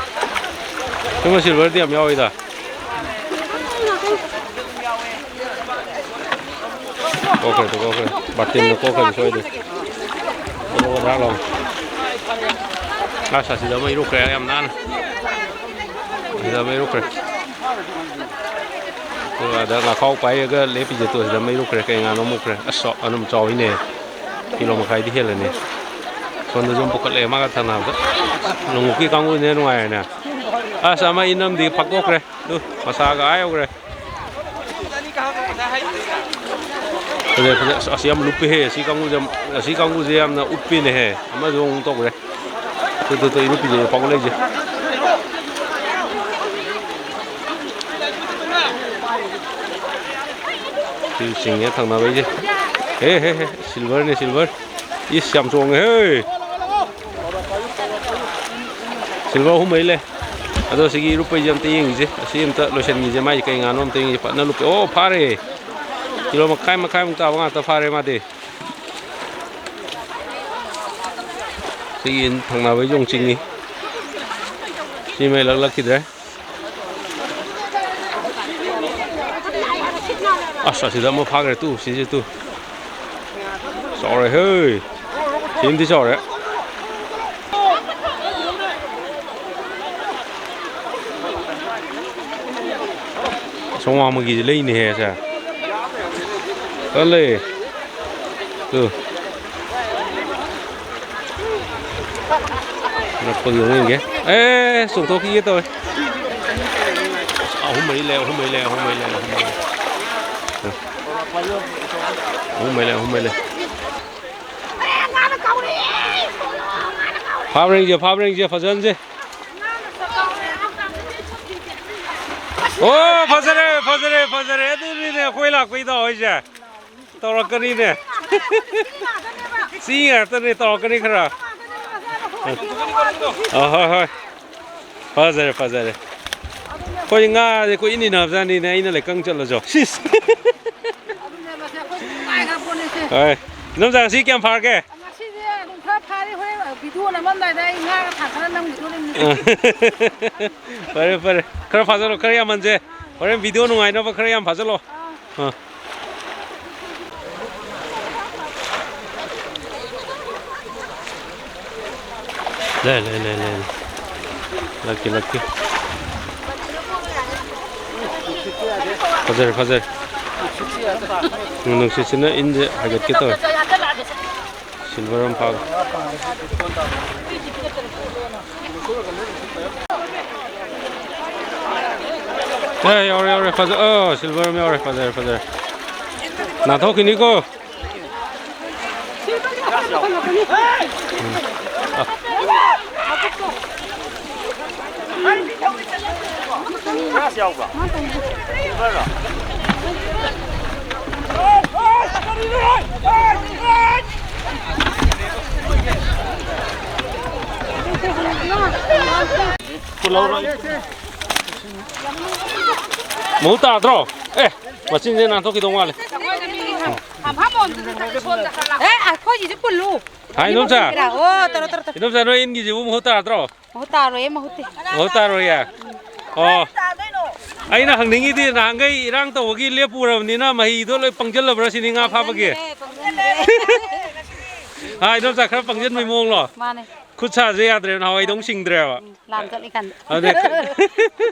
ꯁꯤꯒꯨꯝꯕ silverꯗꯤ ꯌꯥꯝ ꯌꯥꯎꯋꯤꯗ꯫ ꯀꯣꯛꯈ꯭ꯔꯦ, ꯀꯣꯛꯈ꯭ꯔꯦ꯫ ꯕꯥꯔꯇꯤꯟꯗ ꯀꯣꯛꯈ꯭ꯔꯗꯤ ꯁꯣꯏꯗꯦ꯫ ꯀꯣꯛꯈ꯭ꯔꯦ, ꯂꯥꯛ ꯂꯥꯎ꯫ ꯑꯁ, ꯑꯁꯤꯗ ꯑꯃ ꯏꯔꯨꯈ꯭ꯔꯦ ꯌꯥꯝ ꯅꯥꯟꯅ꯫ ꯑꯁꯤꯗ ꯑꯃ ꯏꯔꯨꯈ꯭ꯔꯦ꯫ ꯑꯗ ꯉꯥꯈꯥꯎ ꯄꯥꯏꯔꯒ ꯂꯦꯞꯄꯤꯁꯦ ꯇꯣ, ꯁꯤꯗ ꯃꯩ ꯔꯨꯞꯈ꯭ꯔꯦ꯫ ꯀꯩ ꯉꯥꯅꯣ ꯃꯨꯛꯈ꯭ꯔꯦ꯫ ꯑꯁ, ꯑꯗꯨꯝ ꯆꯥꯎꯏꯅꯦ꯫ ꯀꯤꯂꯣ ꯃꯈꯥꯏꯗꯤ ꯍꯦꯜꯂꯅꯤ꯫ ꯁꯣꯝꯗꯁꯨ ꯑꯃ ꯄꯨꯈꯠꯂꯛꯑꯦ ꯃꯥꯒ ꯊꯪꯅꯕꯗ꯫ ꯂꯣꯡꯎꯞꯀꯤ ꯀꯥꯡꯕꯨꯁꯤꯅ ꯅꯨꯡꯉꯥꯏꯔꯦꯅꯦ꯫ ꯑꯁ, ꯑꯃ ꯏꯅꯝꯗꯤ ꯐꯥꯛꯇꯣꯛꯈ꯭ꯔꯦ꯫ ꯇꯨ, ꯃꯁꯥꯒ ꯑꯥ ꯌꯧꯈ꯭ꯔꯦ꯫ ꯐꯖꯩ, ꯐꯖꯩ꯫ ꯑꯁ, ꯑꯁ, ꯌꯥꯝ ꯂꯨꯞꯄꯦꯍꯦ꯫ ꯁꯤ ꯀꯥꯡꯕꯨꯁꯦ ꯌꯥꯝ, ꯑꯁꯤ ꯀꯥꯡꯕꯨꯁꯦ ꯌꯥꯝꯅ ꯎꯞꯄꯤꯅꯦꯍꯦ꯫ ꯑꯃꯁꯨ ꯑꯃꯨꯛ ꯇꯧꯈ꯭ꯔꯦ꯫ ꯇꯨ, ꯇꯨ, ꯇꯨ, ꯏꯔꯨꯞꯄꯤꯁꯦ ꯐꯥꯎꯒꯠꯂꯛꯏꯁꯦ꯫ ꯁꯤ ꯆꯤꯡꯉꯦ ꯊꯪꯅꯕꯩꯁꯦ꯫ ꯍꯦ, ꯍꯦ, ꯍꯦ, ꯁꯤꯜꯚꯔꯅꯦ, ꯁꯤꯜꯚꯔ꯫ ꯏꯁ, ꯌꯥꯝ ꯆꯣꯡꯉꯦ ꯍꯦ꯫ ꯁꯤꯜꯚꯔ ꯑꯍꯨꯝ ꯃꯔꯤ ꯂꯩ꯫ ꯑꯗꯣ ꯁꯤꯒꯤ ꯏꯔꯨꯞꯄꯩꯁꯦ ꯑꯝꯇ ꯌꯦꯡꯈꯤꯁꯦ꯫ ꯑꯁꯤ ꯑꯝꯇ ꯂꯣꯏꯁꯤꯟꯈꯤꯁꯦ꯫ ꯃꯥꯏꯁꯦ ꯀꯩ ꯉꯥꯅꯣ ꯑꯝꯇ ꯌꯦꯡꯈꯤꯁꯦ꯫ ꯐꯖꯅ ꯂꯨꯞꯄꯦ꯫ ꯑꯣ, ꯐꯥꯔꯦ꯫ ꯀꯤꯂꯣ ꯃꯈꯥꯏ, ꯃꯈꯥꯏꯃꯨꯛ ꯇꯥꯕ ꯉꯥꯛꯇ ꯐꯥꯔꯦ ꯃꯥꯗꯤ꯫ ꯁꯤꯒꯤ ꯊꯪꯅꯕꯩꯁꯨ ꯑꯃꯨꯛ ꯆꯤꯡꯉꯤ꯫ ꯁꯤꯃꯩ ꯂꯛꯂꯛꯈꯤꯗ꯭ꯔꯦ꯫ ꯑꯁ, ꯑꯁꯤꯗ ꯑꯃ ꯐꯥꯈ꯭ꯔꯦ ꯇꯨ, ꯁꯤꯁꯦ ꯇꯨ꯫ ꯆꯥꯎꯔꯦ ꯍꯦ꯫ ꯁꯤꯃꯗꯤ ꯆꯥꯎꯔꯦ꯫ ꯑꯁꯣꯝ ꯋꯥꯡꯃꯒꯤꯁꯦ ꯂꯩꯅꯦꯍꯦ ꯁꯦ꯫ ꯀꯜꯂꯦ꯫ ꯇꯨ꯫ ꯅꯛꯄꯒꯤ ꯑꯃꯨꯛ ꯌꯦꯡꯒꯦ꯫ ꯑꯦ, ꯆꯣꯡꯊꯣꯛꯈꯤꯒꯦ ꯇꯧꯋꯦ꯫ ꯑꯍꯨꯝ ꯃꯔꯤ ꯂꯩ, ꯑꯍꯨꯝ ꯃꯔꯤ ꯂꯩ, ꯑꯍꯨꯝ ꯃꯔꯤ ꯂꯩ, ꯑꯍꯨꯝ ꯃꯔꯤ ꯂꯩ꯫ ꯑꯍꯨꯝ ꯃꯔꯤ ꯂꯩ, ꯑꯍꯨꯝ ꯃꯔꯤ ꯂꯩ꯫ ꯐꯥꯕ꯭ꯔ ꯌꯦꯡꯁꯦ, ꯐꯥꯕ꯭ꯔ ꯌꯦꯡꯁꯦ, ꯐꯖꯍꯟꯁꯦ꯫ ꯑꯣ, ꯐꯖꯔꯦ, ꯐꯖꯔꯦ, ꯐꯖꯔꯦ꯫ ꯑꯗꯨꯅꯤꯅꯦ ꯑꯩꯈꯣꯏ ꯂꯥꯛꯄꯩ ꯇꯧꯔꯤꯁꯦ꯫ ꯇꯧꯔꯛꯀꯅꯤꯅꯦ꯫ ꯁꯤ ꯉꯥꯛꯇꯅꯦ, ꯇꯧꯔꯛꯀꯅꯤ ꯈꯔ꯫ ꯑ, ꯍꯣꯏ, ꯍꯣꯏ꯫ ꯐꯖꯔꯦ, ꯐꯖꯔꯦ꯫ ꯑꯩꯈꯣꯏ ꯉꯥꯁꯦ ꯀꯣꯏ ꯏꯟ ꯏꯟꯅꯕꯖꯥꯠꯅꯤꯅꯦ, ꯑꯩꯅ ꯂꯩꯀꯪ ꯆꯠꯂꯁꯨ꯫ ꯁꯤꯁ꯫ ꯍꯣꯏ꯫ ꯏꯅꯝꯆꯥ, ꯉꯁꯤ ꯀꯌꯥꯝ ꯐꯥꯔꯒꯦ? ꯉꯁꯤꯁꯦ ꯑꯗꯨꯝ ꯈꯔ ꯐꯥꯔꯤ, ꯍꯣꯔꯦꯟ ꯚꯤꯗꯤꯑꯣ ꯅꯝꯃꯝꯗꯥꯏꯗ ꯑꯩ ꯉꯥꯒ ꯊꯥꯡꯒꯠꯂ ꯅꯝꯈꯤꯗꯣꯔꯤꯕꯅꯤ꯫ ꯐꯔꯦ, ꯐꯔꯦ꯫ ꯈꯔ ꯐꯥꯖꯜꯂꯣ, ꯈꯔ ꯌꯥꯝꯍꯟꯁꯦ꯫ ꯍꯣꯔꯦꯟ ꯚꯤꯗꯤꯑꯣ ꯅꯨꯡꯉꯥꯏꯅꯕ ꯈꯔ ꯌꯥꯝ ꯐꯥꯖꯜꯂꯣ꯫ ꯑꯥ꯫ ꯂꯩ, ꯂꯩ, ꯂꯩ, ꯂꯩ, ꯂꯩ꯫ ꯂꯛꯀꯤ, ꯂꯛꯀꯤ꯫ ꯐꯖꯔꯦ, ꯐꯖꯔꯦ꯫ ꯎꯝ, ꯅꯨꯡꯁꯤꯠꯁꯤꯅ ꯏꯟꯁꯦ ꯍꯥꯏꯒꯠꯀꯦ ꯇꯧꯋꯦ꯫ ꯁꯤꯜꯚꯔ ꯑꯃ ꯐꯥꯕ꯫ ꯑꯦ, ꯌꯥꯎꯔꯦ, ꯌꯥꯎꯔꯦ, ꯐꯖ-, ꯑꯣ, ꯁꯤꯜꯚꯔ ꯑꯃ ꯌꯥꯎꯔꯦ, ꯐꯖꯔꯦ, ꯐꯖꯔꯦ꯫ ꯅꯥꯟꯊꯣꯛꯈꯤꯅꯤꯀꯣ꯫ ꯃꯍꯨꯠ ꯇꯥꯗ꯭ꯔꯣ? ꯑꯦ, ꯃꯆꯤꯟꯁꯦ ꯅꯥꯟꯊꯣꯛꯈꯤꯗꯧ ꯃꯥꯜꯂꯦ꯫ ꯑꯦ, ꯑꯩꯈꯣꯏꯒꯤꯁꯨ ꯄꯨꯜꯂꯨ꯫ ꯍꯥꯏ, ꯏꯗꯣꯝꯆꯥ꯫ ꯑꯣ, ꯇꯧꯔꯣ, ꯇꯧꯔꯣ, ꯇꯧꯔꯣ꯫ ꯏꯗꯣꯝꯆꯥ, ꯅꯣꯏ ꯏꯟꯒꯤꯁꯤꯕꯨ ꯃꯍꯨꯠ ꯇꯥꯗ꯭ꯔꯣ? ꯃꯍꯨꯠ ꯇꯥꯔꯣꯏꯌꯦ, ꯃꯍꯨꯠꯇꯤ꯫ ꯃꯍꯨꯠ ꯇꯥꯔꯣꯏꯌꯦ? ꯑꯣ꯫ ꯑꯩꯅ ꯍꯪꯅꯤꯡꯉꯤꯗꯤ, ꯅꯍꯥꯟꯈꯩ ꯏꯔꯥꯡ ꯇꯧꯕꯒꯤ ꯂꯦꯞꯄꯨꯔꯕꯅꯤꯅ ꯃꯍꯤꯗꯣ ꯂꯣꯏ ꯄꯪꯁꯤꯜꯂꯕ꯭ꯔꯥ ꯁꯤꯅꯤ ꯉꯥ ꯐꯥꯕꯒꯤ? ꯄꯪꯁꯤꯜꯂꯦ, ꯄꯪꯁꯤꯜꯂꯦ꯫ ꯍꯥ, ꯏꯗꯣꯝꯆꯥ, ꯈꯔ ꯄꯪꯁꯤꯟꯕꯩ ꯃꯑꯣꯡꯂꯣ? ꯃꯥꯅꯦ꯫ ꯈꯨꯠ ꯁꯥꯁꯦ ꯌꯥꯗ꯭ꯔꯦꯕ, ꯅꯍꯥꯟꯋꯥꯏꯗꯧ ꯁꯤꯡꯗ꯭ꯔꯦꯕ꯫ ꯎꯝ, ꯂꯥꯟ ꯆꯠꯂꯤꯀꯥꯟꯗ꯫ ꯑꯗꯨꯗꯩ ꯈ-,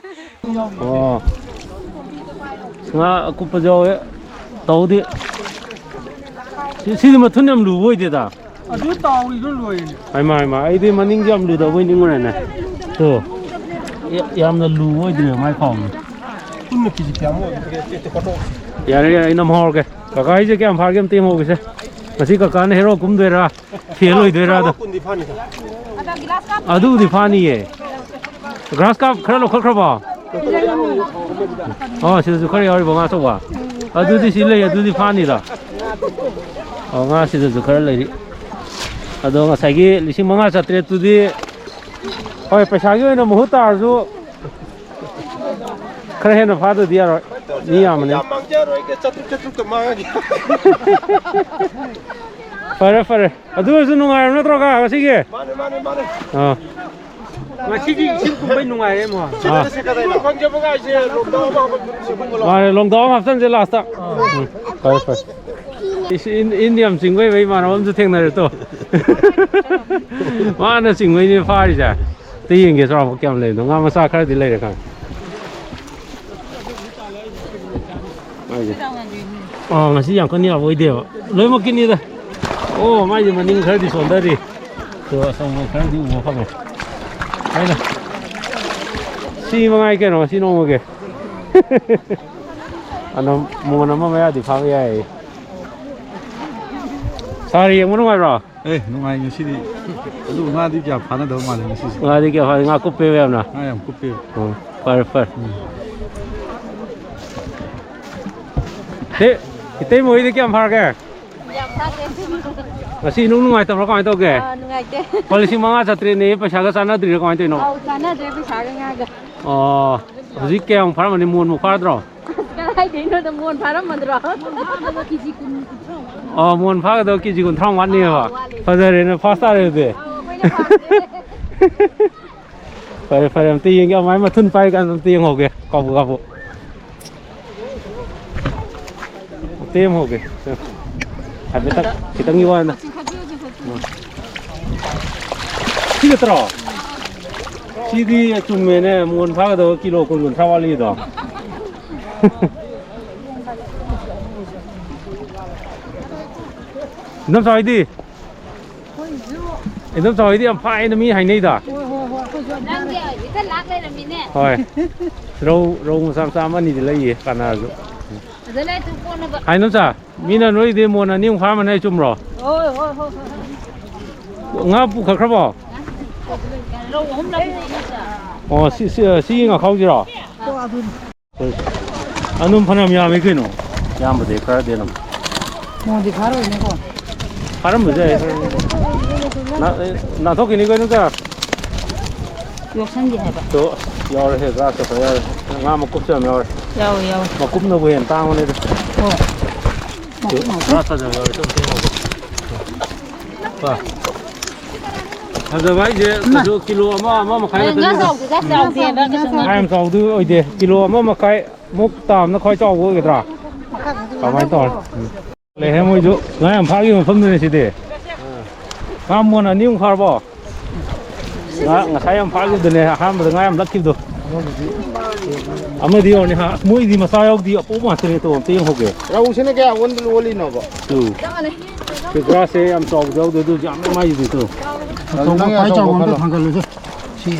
ꯑꯣ꯫ ꯉꯥ ꯑꯀꯨꯞꯄꯁꯨ ꯌꯥꯎꯋꯦ꯫ ꯇꯧꯗꯦ꯫ ꯁꯤ-, ꯁꯤꯗꯤ ꯃꯊꯨꯟ ꯌꯥꯝ ꯂꯨꯕ ꯑꯣꯏꯗꯦꯗ꯫ ꯑꯗꯨ ꯇꯥꯎꯔꯤꯗꯣ ꯂꯣꯏꯔꯦꯅꯦ꯫ ꯍꯩꯃꯥ, ꯍꯩꯃꯥ, ꯑꯩꯗꯤ ꯃꯅꯤꯡꯁꯦ ꯌꯥꯝ ꯂꯨꯗꯧꯕꯣꯏ ꯅꯤꯡꯉꯨꯔꯦꯅꯦ꯫ ꯇꯣ꯫ ꯌꯥ-, ꯌꯥꯝꯅ ꯂꯨꯕ ꯑꯣꯏꯗ꯭ꯔꯦ ꯃꯥꯏ ꯈꯥꯎꯁꯦ꯫ ꯄꯨꯟꯅ ꯀꯦꯖꯤ ꯀꯌꯥꯃꯨꯛ ꯑꯣꯏꯒꯗꯒꯦ? ꯇꯦ-, ꯇꯦ-, ꯀꯣꯠꯇꯣꯛ꯫ ꯌꯥꯔꯦ, ꯌꯥꯔꯦ, ꯑꯩ ꯅꯝꯍꯧꯔꯒꯦ꯫ ꯀꯀꯥ ꯑꯩꯁꯦ ꯀꯌꯥꯝ ꯐꯥꯒꯦ ꯑꯝꯇ ꯌꯦꯡꯍꯧꯒꯦꯁꯦ꯫ ꯉꯁꯤ ꯀꯀꯥꯅ ꯍꯦꯔꯣ ꯀꯨꯝꯗꯣꯏꯔꯥ? ꯐꯦꯜ ꯑꯣꯏꯗꯣꯏꯔꯥ ꯑꯗꯣ? ꯀꯨꯟꯗꯤ ꯐꯥꯅꯤꯗ꯫ ꯑꯗꯨꯕꯨꯗꯤ ꯐꯥꯅꯤꯌꯦ꯫ ꯒ꯭ꯔꯥꯁ ꯀꯥꯞ ꯈꯔ ꯂꯧꯈꯠꯈ꯭ꯔꯕꯣ? ꯑꯣ, ꯁꯤꯗꯁꯨ ꯈꯔ ꯌꯥꯎꯔꯤꯕꯣ ꯉꯥ ꯑꯆꯧꯕ? ꯑꯗꯨꯗꯤ ꯁꯤ ꯂꯩ, ꯑꯗꯨꯗꯤ ꯐꯥꯅꯤꯗ꯫ ꯑꯣ, ꯉꯥ ꯁꯤꯗꯁꯨ ꯈꯔ ꯂꯩꯔꯤ꯫ ꯑꯗꯣ ꯉꯁꯥꯏꯒꯤ ꯂꯤꯁꯤꯡ ꯃꯉꯥ ꯆꯥꯇ꯭ꯔꯦꯠꯇꯨꯗꯤ, ꯍꯣꯏ, ꯄꯩꯁꯥꯒꯤ ꯑꯣꯏꯅ ꯃꯍꯨꯠ ꯇꯥꯔꯁꯨ ꯈꯔ ꯍꯦꯟꯅ ꯐꯥꯗ꯭ꯔꯗꯤ ꯌꯥꯔꯣꯏ꯫ ꯃꯤ ꯌꯥꯝꯕꯅꯤ꯫ ꯌꯥꯝ ꯃꯥꯡꯖꯔꯣꯏꯒꯦ, ꯆꯥꯇ꯭ꯔꯨꯛ, ꯆꯥꯇ꯭ꯔꯨꯛꯇ ꯃꯥꯡꯉꯒꯦ꯫ ꯐꯔꯦ, ꯐꯔꯦ꯫ ꯑꯗꯨ ꯑꯣꯏꯔꯁꯨ ꯅꯨꯡꯉꯥꯏꯔꯕ ꯅꯠꯇ꯭ꯔꯣ, ꯀꯀꯥ, ꯉꯁꯤꯒꯤ? ꯃꯥꯅꯦ, ꯃꯥꯅꯦ, ꯃꯥꯅꯦ꯫ ꯑꯥ꯫ ꯉꯁꯤꯗꯤ ꯏꯁꯤꯡ ꯀꯨꯝꯕꯩ ꯅꯨꯡꯉꯥꯏꯔꯦ, ꯏꯃꯣ꯫ ꯑꯥ꯫ ꯐꯪꯖꯕ ꯀꯥꯏꯁꯦ ꯂꯣꯡꯗꯥꯎ ꯑꯃ ꯍꯥꯞꯆꯤꯟꯕ ꯂꯣꯏꯔꯦ꯫ ꯃꯥꯅꯦ, ꯂꯣꯡꯗꯥꯎ ꯑꯃ ꯍꯥꯞꯆꯤꯟꯁꯦ ꯂꯥꯁꯇ꯫ ꯑꯥ꯫ ꯎꯝ, ꯐꯔꯦ, ꯐꯔꯦ꯫ ꯏꯁ, ꯏꯟ, ꯏꯟ ꯌꯥꯝ ꯆꯤꯡꯕꯩ ꯏꯃꯥꯟꯅꯕ ꯑꯃꯁꯨ ꯊꯦꯡꯅꯔꯦ ꯇꯣ꯫ ꯃꯥꯅ ꯆꯤꯡꯕꯩꯅꯦ ꯐꯥꯔꯤꯁꯦ꯫ ꯑꯝꯇ ꯌꯦꯡꯒꯦ ꯆꯥꯎꯔꯥꯛꯄ ꯀꯌꯥꯝ ꯂꯩꯕꯅꯣ꯫ ꯉꯥ ꯃꯆꯥ ꯈꯔꯗꯤ ꯂꯩꯔꯦ ꯈꯪꯉꯦ꯫ ꯑꯥ, ꯉꯁꯤ ꯌꯥꯝ ꯀꯟꯅ ꯌꯥꯕ ꯑꯣꯏꯗꯦꯕ꯫ ꯂꯣꯏꯅꯃꯛꯀꯤꯅꯤꯗ꯫ ꯑꯣ, ꯃꯥꯏꯁꯦ ꯃꯅꯤꯡ ꯈꯔꯗꯤ ꯁꯣꯟꯊꯔꯤ꯫ ꯑꯗꯣ ꯑꯆꯧꯕ ꯈꯔꯗꯤ ꯎꯕ ꯐꯪꯉꯦ꯫ ꯍꯥꯏꯅ꯫ ꯁꯤ ꯃꯉꯥꯏ ꯀꯩꯅꯣ ꯉꯁꯤ ꯅꯣꯡꯃꯒꯤ꯫ ꯑꯗꯨꯝ ꯃꯣꯟ ꯑꯃ ꯃꯌꯥꯗꯤ ꯐꯥꯕ ꯌꯥꯏ꯫ ꯁꯥꯔ, ꯌꯦꯡꯕ ꯅꯨꯡꯉꯥꯏꯕ꯭ꯔꯣ? ꯑꯦ, ꯅꯨꯡꯉꯥꯏ ꯉꯁꯤꯗꯤ꯫ ꯑꯗꯨ ꯉꯥꯗꯤ ꯀꯌꯥ ꯐꯥꯅꯗꯕ ꯃꯥꯜꯂꯦ ꯉꯁꯤꯁꯦ꯫ ꯉꯥꯗꯤ ꯀꯌꯥ ꯐꯥ-, ꯉꯥ ꯀꯨꯞꯄꯦꯕ ꯌꯥꯝꯅ? ꯉꯥ ꯌꯥꯝ ꯀꯨꯞꯄꯦꯕ꯫ ꯎꯝ, ꯐꯔꯦ, ꯐꯔꯦ꯫ ꯎꯝ꯫ ꯁꯤ, ꯏꯇꯩꯃ ꯍꯣꯏꯗꯤ ꯀꯌꯥꯝ ꯐꯥꯔꯒꯦ? ꯌꯥꯝ ꯐꯥꯗꯦ꯫ ꯉꯁꯤ ꯏꯅꯨꯡ ꯅꯨꯡꯉꯥꯏꯇꯕ꯭ꯔꯣ? ꯀꯃꯥꯏꯅ ꯇꯧꯒꯦ? ꯑꯥ, ꯅꯨꯡꯉꯥꯏꯇꯦ꯫ ꯂꯨꯄꯥ ꯂꯤꯁꯤꯡ ꯃꯉꯥ ꯆꯥꯇ꯭ꯔꯦꯠꯅꯦ, ꯄꯩꯁꯥꯒ ꯆꯥꯟꯅꯗ꯭ꯔꯤꯔꯥ? ꯀꯃꯥꯏꯅ ꯇꯧꯔꯤꯅꯣ? ꯑꯧ, ꯆꯥꯟꯅꯗ꯭ꯔꯦ ꯄꯩꯁꯥꯒ ꯉꯥꯒ꯫ ꯑꯣ, ꯍꯧꯖꯤꯛ ꯀꯌꯥꯝ ꯐꯥꯔꯝꯃꯅꯤ? ꯃꯣꯟꯃꯨꯛ ꯐꯥꯗ꯭ꯔꯣ? ꯑꯁ, ꯀꯗꯥꯏꯗꯩꯅꯣꯗ, ꯃꯣꯟ ꯐꯥꯔꯝꯃꯗ꯭ꯔꯣ? ꯑꯣ, ꯃꯣꯟ ꯐꯥꯒꯗꯕ ꯀꯦꯖꯤ ꯀꯨꯟꯊ꯭ꯔꯥꯃꯨꯛ ꯋꯥꯠꯂꯤꯕ꯫ ꯑꯥ, ꯋꯥꯠꯂꯤ꯫ ꯐꯖꯔꯦꯅꯦ, ꯐꯥꯔꯁ ꯇꯥꯔꯦ ꯑꯗꯨꯗꯤ꯫ ꯑꯧ, ꯑꯩꯈꯣꯏꯅ ꯐꯥꯔꯁꯅꯦ꯫ ꯐꯔꯦ, ꯐꯔꯦ, ꯑꯝꯇ ꯌꯦꯡꯒꯦ꯫ ꯑꯃꯥꯏ ꯃꯊꯨꯟ ꯄꯥꯏ ꯀꯥꯟꯗ ꯑꯝꯇ ꯌꯦꯡꯍꯧꯒꯦ꯫ ꯀꯥꯕꯨ, ꯀꯥꯕꯨ꯫ ꯑꯝꯇ ꯌꯦꯡꯍꯧꯒꯦ꯫ ꯍꯥꯏꯐꯦꯠꯇꯪ, ꯈꯤꯇꯪꯒꯤ ꯋꯥꯅꯤꯗ꯫ ꯁꯤ ꯅꯠꯇ꯭ꯔꯣ? ꯁꯤꯗꯤ ꯆꯨꯝꯃꯦꯅꯦ, ꯃꯣꯟ ꯐꯥꯒꯗꯕ ꯀꯤꯂꯣ ꯀꯨꯟ, ꯀꯨꯟꯊ꯭ꯔꯥ ꯋꯥꯠꯂꯤꯗꯣ꯫ ꯏꯅꯝꯆꯥ ꯍꯣꯏꯗꯤ? ꯏꯅꯝꯆꯥ ꯍꯣꯏꯗꯤ ꯌꯥꯝ ꯐꯥꯏꯅ ꯃꯤ ꯍꯥꯏꯅꯩꯗ꯫ ꯅꯪꯒꯤ ꯏꯊꯟ ꯂꯥꯛ ꯂꯩꯔꯝꯃꯤꯅꯦ꯫ ꯍꯣꯏ꯫ ꯔꯧ, ꯔꯧ ꯃꯆꯥ ꯃꯆꯥ ꯑꯃ ꯑꯅꯤꯗꯤ ꯂꯩꯌꯦ, ꯀꯅꯥꯁꯨ꯫ ꯑꯗ ꯂꯩ, ꯇꯨ ꯀꯣꯟꯅꯕ꯫ ꯍꯥꯏ, ꯏꯅꯝꯆꯥ, ꯃꯤꯅ ꯅꯣꯏꯗꯤ ꯃꯣꯟ ꯑꯅꯤ ꯑꯍꯨꯝ ꯐꯥꯔꯝꯃꯅꯤ, ꯆꯨꯝꯕ꯭ꯔꯣ? ꯍꯣꯏ, ꯍꯣꯏ, ꯍꯣꯏ, ꯍꯣꯏ꯫ ꯉꯥ ꯄꯨꯈꯠꯈ꯭ꯔꯕꯣ? ꯔꯧ ꯑꯍꯨꯝ ꯂꯧꯕꯅꯦ, ꯏꯅꯝꯆꯥ꯫ ꯑꯣ, ꯁꯤ, ꯁꯤ, ꯁꯤꯒꯤ ꯉꯥꯈꯥꯎꯁꯤꯔꯣ? ꯑꯗꯨꯝ ꯐꯅꯌꯥꯝ ꯌꯥꯝꯃꯤ ꯀꯩꯅꯣ꯫ ꯌꯥꯝꯕꯗꯤ ꯈꯔꯗꯤ ꯑꯗꯨꯝ꯫ ꯃꯣꯟꯗꯤ ꯐꯥꯔꯣꯏꯅꯦꯀꯣ꯫ ꯐꯥꯔꯝꯕꯁꯨ ꯌꯥꯏ꯫ ꯅꯥ-, ꯅꯥꯟꯊꯣꯛꯈꯤꯅꯤ ꯀꯩꯅꯣ, ꯀꯌꯥ? ꯌꯣꯛꯁꯟꯒꯦ ꯍꯥꯏꯕ꯫ ꯇꯣ, ꯌꯥꯎꯔꯦ, ꯍꯦ, ꯒ꯭ꯔꯥꯁ ꯀ ꯌꯥꯎꯔꯦ꯫ ꯉꯥ ꯃꯀꯨꯞꯁꯨ ꯌꯥꯝ ꯌꯥꯎꯔꯦ꯫ ꯌꯥꯎꯋꯦ, ꯌꯥꯎꯋꯦ꯫ ꯃꯀꯨꯞꯅꯕꯨ ꯍꯦꯟꯅ ꯇꯥꯡꯕꯅꯤꯗ꯫ ꯍꯣꯏ꯫ ꯃꯀꯨꯞ ꯉꯥꯛꯇ꯫ ꯒ꯭ꯔꯥꯁ ꯐꯖꯕ ꯌꯥꯎꯔꯦ, ꯇꯨꯝ, ꯇꯨꯝ, ꯇꯨꯝ꯫ ꯄꯥ꯫ ꯐꯖꯕ ꯍꯥꯏꯁꯦ ꯏꯃꯥ꯫ ꯀꯩꯁꯨ ꯀꯤꯂꯣ ꯑꯃ, ꯑꯃ ꯃꯈꯥꯏ ꯑꯦ, ꯉꯥ ꯅꯠꯇꯕꯅꯤꯗ꯫ ꯆꯥꯎꯗꯦ, ꯆꯥꯎꯗꯦ, ꯉꯥ ꯆꯥꯎꯗꯦ꯫ ꯉꯥ ꯆꯥꯎꯗꯦ꯫ ꯌꯥꯝ ꯆꯥꯎꯗꯕ ꯑꯣꯏꯗꯦ꯫ ꯀꯤꯂꯣ ꯑꯃ ꯃꯈꯥꯏ ꯃꯨꯛ ꯇꯥꯕꯅ ꯈ꯭ꯋꯥꯏ ꯆꯥꯎꯕ ꯑꯣꯏꯒꯗ꯭ꯔꯥ? ꯃꯈꯥ ꯈꯛꯇ ꯀꯃꯥꯏꯅ ꯇꯧꯔꯦ? ꯉꯥ ꯎꯝ꯫ ꯂꯩꯍꯦ, ꯃꯣꯏꯁꯨ ꯉꯥ ꯌꯥꯝ ꯐꯥꯈꯤꯕ ꯃꯐꯝꯗꯨꯅꯦ ꯁꯤꯗꯤ꯫ ꯉꯥ ꯃꯣꯟ ꯑꯅꯤꯃꯨꯛ ꯐꯥꯔꯕꯣ? ꯉꯥ ꯉꯁꯥꯏ ꯌꯥꯝ ꯐꯥꯈꯤꯕꯗꯨꯅꯦ, ꯑꯍꯥꯟꯕꯗ ꯉꯥ ꯌꯥꯝ ꯂꯛꯈꯤꯕꯗꯣ꯫ ꯑꯃꯗꯤ ꯌꯧꯔꯅꯤ ꯍꯥ, ꯃꯣꯏꯗꯤ ꯃꯆꯥ ꯌꯥꯎꯗꯤ ꯑꯄꯣꯛꯄ ꯉꯥꯛꯇꯅꯦ꯫ ꯇꯣ ꯑꯝꯇ ꯌꯦꯡꯍꯧꯒꯦ꯫ ꯔꯧꯁꯤꯅ ꯀꯌꯥ ꯑꯣꯟꯕ ꯑꯣꯜꯂꯤꯅꯣꯕ? ꯇꯨ꯫ ꯄꯤꯀ꯭ꯔꯥꯁꯁꯦ ꯌꯥꯝ ꯆꯥꯎꯕꯁꯨ ꯌꯥꯎꯗꯦ, ꯑꯗꯨꯁꯨ ꯌꯥꯝ ꯃꯥꯏꯁꯤꯗꯤ ꯇꯨ꯫ ꯑꯗꯨ ꯅꯪ ꯈ꯭ꯋꯥꯏ ꯆꯥꯎꯕ ꯑꯆꯧꯕ ꯑꯝꯇ ꯈꯜꯂꯣ꯫ ꯊꯥꯡꯒꯠꯂꯨꯁꯦ꯫ ꯁꯤ,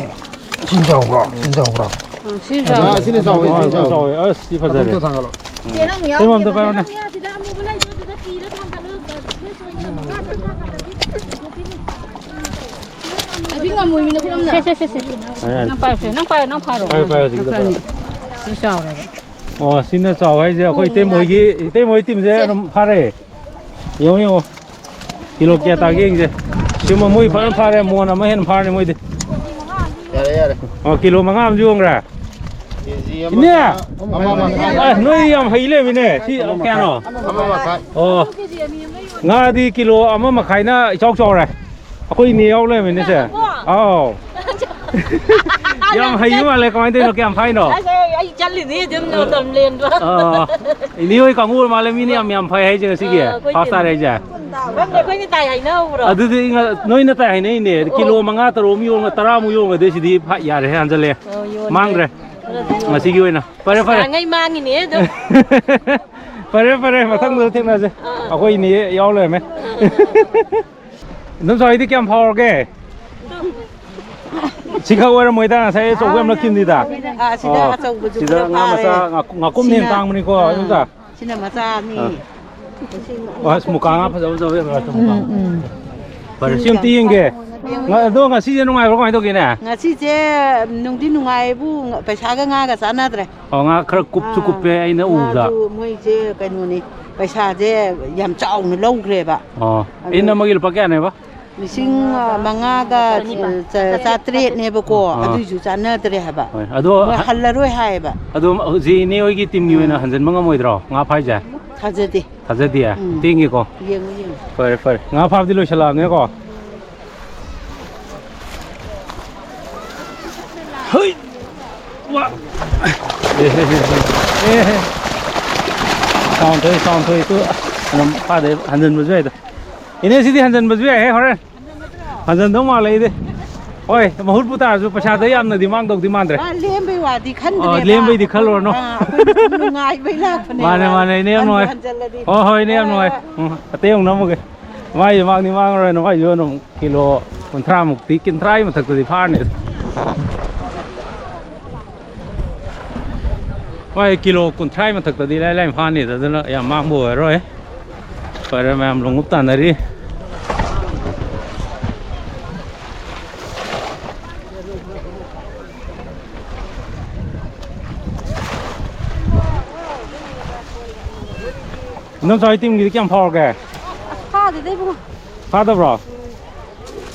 ꯁꯤ ꯆꯥꯎꯕ꯭ꯔꯣ? ꯁꯤ ꯆꯥꯎꯕ꯭ꯔꯣ? ꯎꯝ, ꯁꯤ ꯑꯥ, ꯆꯥꯎꯕ꯫ ꯁꯤꯅ ꯆꯥꯎꯋꯦ, ꯁꯤꯅ ꯑꯥ, ꯆꯥꯎꯋꯦ꯫ ꯆꯥꯎꯋꯦ꯫ ꯑꯁ, ꯁꯤ ꯐꯖꯔꯦ꯫ ꯑꯗꯨꯝꯇ ꯊꯥꯡꯒꯠꯂꯣ꯫ ꯎꯝ꯫ ꯏꯇꯩꯃ ꯑꯝꯇ ꯄꯥꯏꯔꯣꯅꯦ꯫ ꯁꯤ ꯉꯝꯃꯣꯏ, ꯃꯤꯅ ꯈꯨꯂꯝꯅ꯫ ꯁꯦ, ꯁꯦ, ꯁꯦ, ꯁꯦ꯫ ꯌꯥꯔꯦ, ꯌꯥꯔꯦ꯫ ꯅꯪ ꯄꯥꯏꯔꯨꯁꯦ, ꯅꯪ ꯄꯥꯏꯔꯣ, ꯅꯪ ꯐꯥꯔꯣ꯫ ꯄꯥꯏꯌꯨ, ꯄꯥꯏꯌꯨ, ꯍꯧꯖꯤꯛꯀꯤꯗꯣ ꯄꯥꯏꯌꯨ꯫ ꯁꯤ ꯆꯥꯎꯔꯦꯕ꯫ ꯑꯣ, ꯁꯤꯅ ꯆꯥꯎꯕ ꯍꯥꯏꯁꯦ ꯑꯩꯈꯣꯏ ꯏꯇꯩꯃ ꯍꯣꯏꯒꯤ, ꯏꯇꯩꯃ ꯍꯣꯏ ꯇꯤꯝꯁꯦ ꯁꯦ꯫ ꯑꯗꯨꯝ ꯐꯥꯔꯦ꯫ ꯌꯦꯡꯉꯣ, ꯌꯦꯡꯉꯣ꯫ ꯀꯤꯂꯣ ꯀꯌꯥ ꯇꯥꯒꯦ ꯌꯦꯡꯁꯦ꯫ ꯁꯤꯃ ꯃꯣꯏ ꯐꯖꯅ ꯐꯥꯔꯦ, ꯃꯣꯟ ꯑꯃ ꯍꯦꯟꯅ ꯐꯥꯔꯅꯤ ꯃꯣꯏꯗꯤ꯫ ꯌꯥꯔꯦ, ꯌꯥꯔꯦ꯫ ꯑꯣ, ꯀꯤꯂꯣ ꯃꯉꯥ ꯑꯃꯁꯨ ꯌꯣꯟꯈ꯭ꯔꯦ꯫ ꯀꯦ ꯖꯤ ꯏꯅꯦ! ꯑꯃꯗ ꯑꯃ ꯃꯈꯥꯏ꯫ ꯑ, ꯅꯣꯏ ꯌꯥꯝ ꯍꯩ ꯂꯩꯔꯝꯃꯤꯅꯦ꯫ ꯁꯤ ꯀꯌꯥꯅꯣ? ꯑꯃ ꯃꯈꯥꯏ꯫ ꯑꯣ꯫ ꯉꯥꯗꯤ ꯀꯤꯂꯣ ꯑꯃ ꯃꯈꯥꯏꯅ ꯏꯆꯥꯎ ꯆꯥꯎꯔꯦ꯫ ꯑꯩꯈꯣꯏ ꯏꯅꯦ ꯌꯥꯎ ꯂꯩꯔꯝꯃꯤꯅꯦ, ꯁꯦ꯫ ꯑꯥꯎ꯫ ꯌꯥꯝ ꯍꯩꯕ ꯃꯥꯜꯂꯦ꯫ ꯀꯃꯥꯏꯅ ꯇꯧꯔꯤꯅꯣ? ꯀꯌꯥꯝ ꯐꯥꯏꯅꯣ? ꯑꯁ, ꯑꯩ ꯆꯠꯂꯤꯅꯦ ꯑꯗꯨꯝ ꯃꯇꯝ ꯂꯦꯟꯕ꯫ ꯑꯥ꯫ ꯏꯅꯦ ꯍꯣꯏ ꯀꯥꯡꯕꯨ ꯑꯣꯏꯔ ꯃꯥꯜꯂꯦ꯫ ꯃꯤꯅ ꯌꯥꯝ, ꯌꯥꯝ ꯐꯩ ꯍꯥꯏꯁꯦ ꯉꯁꯤꯒꯤ꯫ ꯑꯥ, ꯑꯩꯈꯣꯏ ꯐꯥꯔꯁ ꯇꯥꯔꯦ ꯍꯥꯏꯁꯦ꯫ ꯈꯪꯗꯦ, ꯑꯩꯈꯣꯏꯅ ꯇꯥꯏ ꯍꯥꯏꯅꯍꯧꯕ꯭ꯔꯣ? ꯑꯗꯨꯗꯤ ꯉ-, ꯅꯣꯏꯅ ꯇꯥꯏ ꯍꯥꯏꯅꯩꯅꯦ꯫ ꯑꯣ꯫ ꯀꯤꯂꯣ ꯃꯉꯥ, ꯇꯔꯨꯛ ꯑꯃ ꯌꯣꯟ-, ꯇꯔꯥ ꯑꯃꯨꯛ ꯌꯣꯟꯒꯗꯣꯏ ꯁꯤꯗꯤ ꯐ-, ꯌꯥꯔꯦ, ꯍꯟꯖꯜꯂꯦ꯫ ꯑꯣ, ꯌꯣꯟꯗ꯭ꯔꯦ꯫ ꯃꯥꯡꯈ꯭ꯔꯦ꯫ ꯈꯔꯗꯤ ꯌꯣꯟ-, ꯉꯁꯤꯒꯤ ꯑꯣꯏꯅ꯫ ꯐꯔꯦ, ꯐꯔꯦ꯫ ꯅꯍꯥꯟꯉꯩ ꯃꯥꯡꯉꯤꯅꯦ ꯑꯗꯨꯝ꯫ ꯐꯔꯦ, ꯐꯔꯦ, ꯃꯊꯪꯗ ꯊꯦꯡꯅꯁꯦ꯫ ꯑꯥ꯫ ꯑꯩꯈꯣꯏ ꯏꯅꯦ ꯌꯥꯎ ꯂꯩꯔꯝꯃꯦ꯫ ꯑꯥ, ꯑꯥ, ꯑꯥ꯫ ꯏꯗꯣꯝꯆꯥ ꯍꯣꯏꯗꯤ ꯀꯌꯥꯝ ꯐꯥꯎꯔꯒꯦ? ꯁꯤꯈꯛ ꯑꯣꯏꯔꯝꯃꯣꯏꯗ, ꯉꯁꯥꯏ ꯑꯆꯧꯕ ꯌꯥꯝ ꯂꯛꯈꯤꯕꯅꯤꯗ꯫ ꯑꯥ, ꯁꯤꯗ ꯑꯣ, ꯑꯆꯧꯕꯁꯨ ꯁꯤꯗ ꯈꯔ ꯉꯥ ꯃꯆꯥ, ꯐꯥꯔꯦ꯫ ꯉꯥ-, ꯉꯥꯀꯨꯝꯅ ꯍꯦꯟꯅ ꯁꯤꯅ, ꯇꯥꯡꯕꯅꯤꯀꯣ, ꯑꯥ, ꯏꯗꯣꯝꯆꯥ꯫ ꯁꯤꯅ ꯃꯆꯥꯅꯤ꯫ ꯑꯥ꯫ ꯑꯣ, ꯑꯁ, ꯃꯨꯀꯥ ꯉꯥ ꯐꯖ ꯐꯖꯕ ꯌꯥꯝ ꯂꯥꯛꯇ, ꯃꯨꯀꯥ ꯎꯝ, ꯉꯥ꯫ ꯎꯝ꯫ ꯐꯔꯦ, ꯁꯤ ꯑꯝꯇ ꯌꯦꯡꯒꯦ꯫ ꯌꯦꯡꯉꯨ, ꯉ-, ꯌꯦꯡꯉꯨ꯫ ꯑꯗꯣ ꯉꯁꯤꯁꯦ ꯅꯨꯡꯉꯥꯏꯕ꯭ꯔꯣ, ꯀꯃꯥꯏꯅ ꯇꯧꯒꯦꯅꯦ? ꯉꯁꯤꯁꯦ ꯅꯨꯡꯗꯤ ꯅꯨꯡꯉꯥꯏꯕꯨ, ꯄꯩꯁꯥꯒ ꯉꯥꯒ ꯆꯥꯟꯅꯗ꯭ꯔꯦ꯫ ꯑꯣ, ꯉꯥ ꯈꯔ ꯀꯨꯞꯁꯨ ꯑꯥ, ꯀꯨꯞꯄꯦ ꯑꯩꯅ ꯎꯕꯗ꯫ ꯉꯥꯁꯨ ꯃꯣꯏꯁꯦ ꯀꯩꯅꯣꯅꯤ, ꯄꯩꯁꯥꯁꯦ ꯌꯥꯝ ꯆꯥꯎꯅ ꯂꯧꯈ꯭ꯔꯦꯕ꯫ ꯑꯣ, ꯑꯗꯨ ꯏꯟ ꯑꯃꯒꯤ ꯂꯨꯄꯥ ꯀꯌꯥꯅꯦꯕ? ꯂꯤꯁꯤꯡ ꯃꯉꯥꯒ ꯆꯥꯇ꯭ꯔꯦꯠꯅꯦꯕꯀꯣ, ꯑꯥ꯫ ꯑꯗꯨꯏꯁꯨ ꯆꯥꯟꯅꯗ꯭ꯔꯦ ꯍꯥꯏꯕ꯫ ꯍꯣꯏ, ꯑꯗꯣ ꯃꯣꯏ ꯍ-, ꯍꯜꯂꯔꯣꯏ ꯍꯥꯏꯌꯦꯕ꯫ ꯑꯗꯣ ꯍꯧꯖꯤꯛ ꯏꯅꯦ ꯍꯣꯏꯒꯤ ꯇꯤꯝꯒꯤ ꯑꯣꯏꯅ ꯎꯝ꯫ ꯍꯟꯖꯤꯟꯕ ꯉꯝꯃꯣꯏꯗ꯭ꯔꯣ? ꯉꯥ ꯐꯥꯏꯁꯦ? ꯊꯥꯖꯗꯦ꯫ ꯊꯥꯖꯗꯤꯌꯦ? ꯎꯝ꯫ ꯇꯦꯡꯉꯦꯀꯣ? ꯌꯦꯡꯉꯨ, ꯌꯦꯡꯉꯨ꯫ ꯐꯔꯦ, ꯐꯔꯦ꯫ ꯉꯥ ꯐꯥꯕꯗꯤ ꯂꯣꯏꯁꯤꯜꯂꯛꯑꯕꯅꯤꯅꯀꯣ? ꯍꯩ! ꯋꯥ! ꯑꯦ, ꯍꯦ, ꯍꯦ, ꯍꯦ꯫ ꯑꯦ, ꯍꯦ꯫ ꯁꯥꯎꯟ ꯊꯣꯛꯏ, ꯁꯥꯎꯟ ꯊꯣꯛꯏ꯫ ꯇꯨ, ꯑꯗꯨꯝ ꯐꯥꯗꯦ, ꯍꯟꯖꯤꯟꯕꯁꯨ ꯌꯥꯏꯗ꯫ ꯏꯅꯦ, ꯁꯤꯗꯤ ꯍꯟꯖꯤꯟꯕꯁꯨ ꯌꯥꯏꯍꯦ, ꯍꯣꯔꯦꯟ꯫ ꯍꯟꯖꯟꯗꯧ ꯃꯥꯜꯂꯦ ꯑꯩꯗꯤ꯫ ꯍꯣꯏ, ꯃꯍꯨꯠꯄꯨ ꯇꯥꯔꯁꯨ ꯄꯩꯁꯥꯗ ꯌꯥꯝꯅꯗꯤ ꯃꯥꯡꯗꯧꯗꯤ ꯃꯥꯟꯗ꯭ꯔꯦ꯫ ꯑꯥ, ꯂꯦꯝꯕꯩ ꯋꯥꯗꯤ ꯈꯟꯗ꯭ꯔꯦꯕ꯫ ꯑꯣ, ꯂꯦꯝꯕꯩꯗꯤ ꯈꯜꯂꯨꯔꯅꯨ꯫ ꯑꯥ, ꯑꯩꯈꯣꯏꯅ ꯁꯨꯝ ꯅꯨꯡꯉꯥꯏꯕꯩ ꯂꯥꯛꯄꯅꯦꯕ꯫ ꯃꯥꯅꯦ, ꯃꯥꯅꯦ, ꯏꯅꯦ ꯌꯥꯝ ꯍꯟꯕꯨ ꯅꯨꯡꯉꯥꯏ꯫ ꯍꯟꯖꯜꯂꯗꯤ꯫ ꯍꯣꯏ, ꯍꯣꯏ, ꯏꯅꯦ ꯌꯥꯝ ꯍꯣꯏ, ꯅꯨꯡꯉꯥꯏ꯫ ꯍꯣꯏ꯫ ꯎꯝ, ꯑꯇꯩ ꯑꯃꯨꯛ ꯅꯝꯃꯨꯒꯦ꯫ ꯃꯥꯏꯁꯨ ꯃꯥꯡꯗꯤ ꯃꯥꯡꯉꯔꯣꯏ, ꯃꯥꯏꯁꯨ ꯑꯗꯨꯝ ꯀꯤꯂꯣ ꯀꯨꯟꯊ꯭ꯔꯥ ꯃꯨꯛꯇꯤ, ꯀꯨꯟꯊ꯭ꯔꯥꯒꯤ ꯃꯊꯛꯇꯗꯤ ꯐꯥꯔꯅꯤ꯫ ꯍꯣꯏ, ꯀꯤꯂꯣ ꯀꯨꯟꯊ꯭ꯔꯥꯒꯤ ꯃꯊꯛꯇꯗꯤ ꯏꯂꯥꯏ ꯂꯥꯏꯅ ꯐꯥꯅꯤꯗ, ꯑꯗꯨꯅ ꯌꯥꯝ ꯃꯥꯡꯕ ꯑꯣꯏꯔꯔꯣꯏ꯫ ꯐꯔꯦ, ꯃꯌꯥꯝ ꯂꯣꯡꯎꯞ ꯇꯥꯟꯅꯔꯤ꯫ ꯏꯟꯗꯣꯝꯆꯥ ꯍꯣꯏ ꯇꯤꯝꯒꯤꯗꯤ ꯀꯌꯥꯝ ꯐꯥꯎꯔꯒꯦ? ꯑꯁ, ꯐꯥꯗꯦꯗ, ꯏꯕꯨꯡꯉꯣ꯫ ꯐꯥꯗꯕ꯭ꯔꯣ?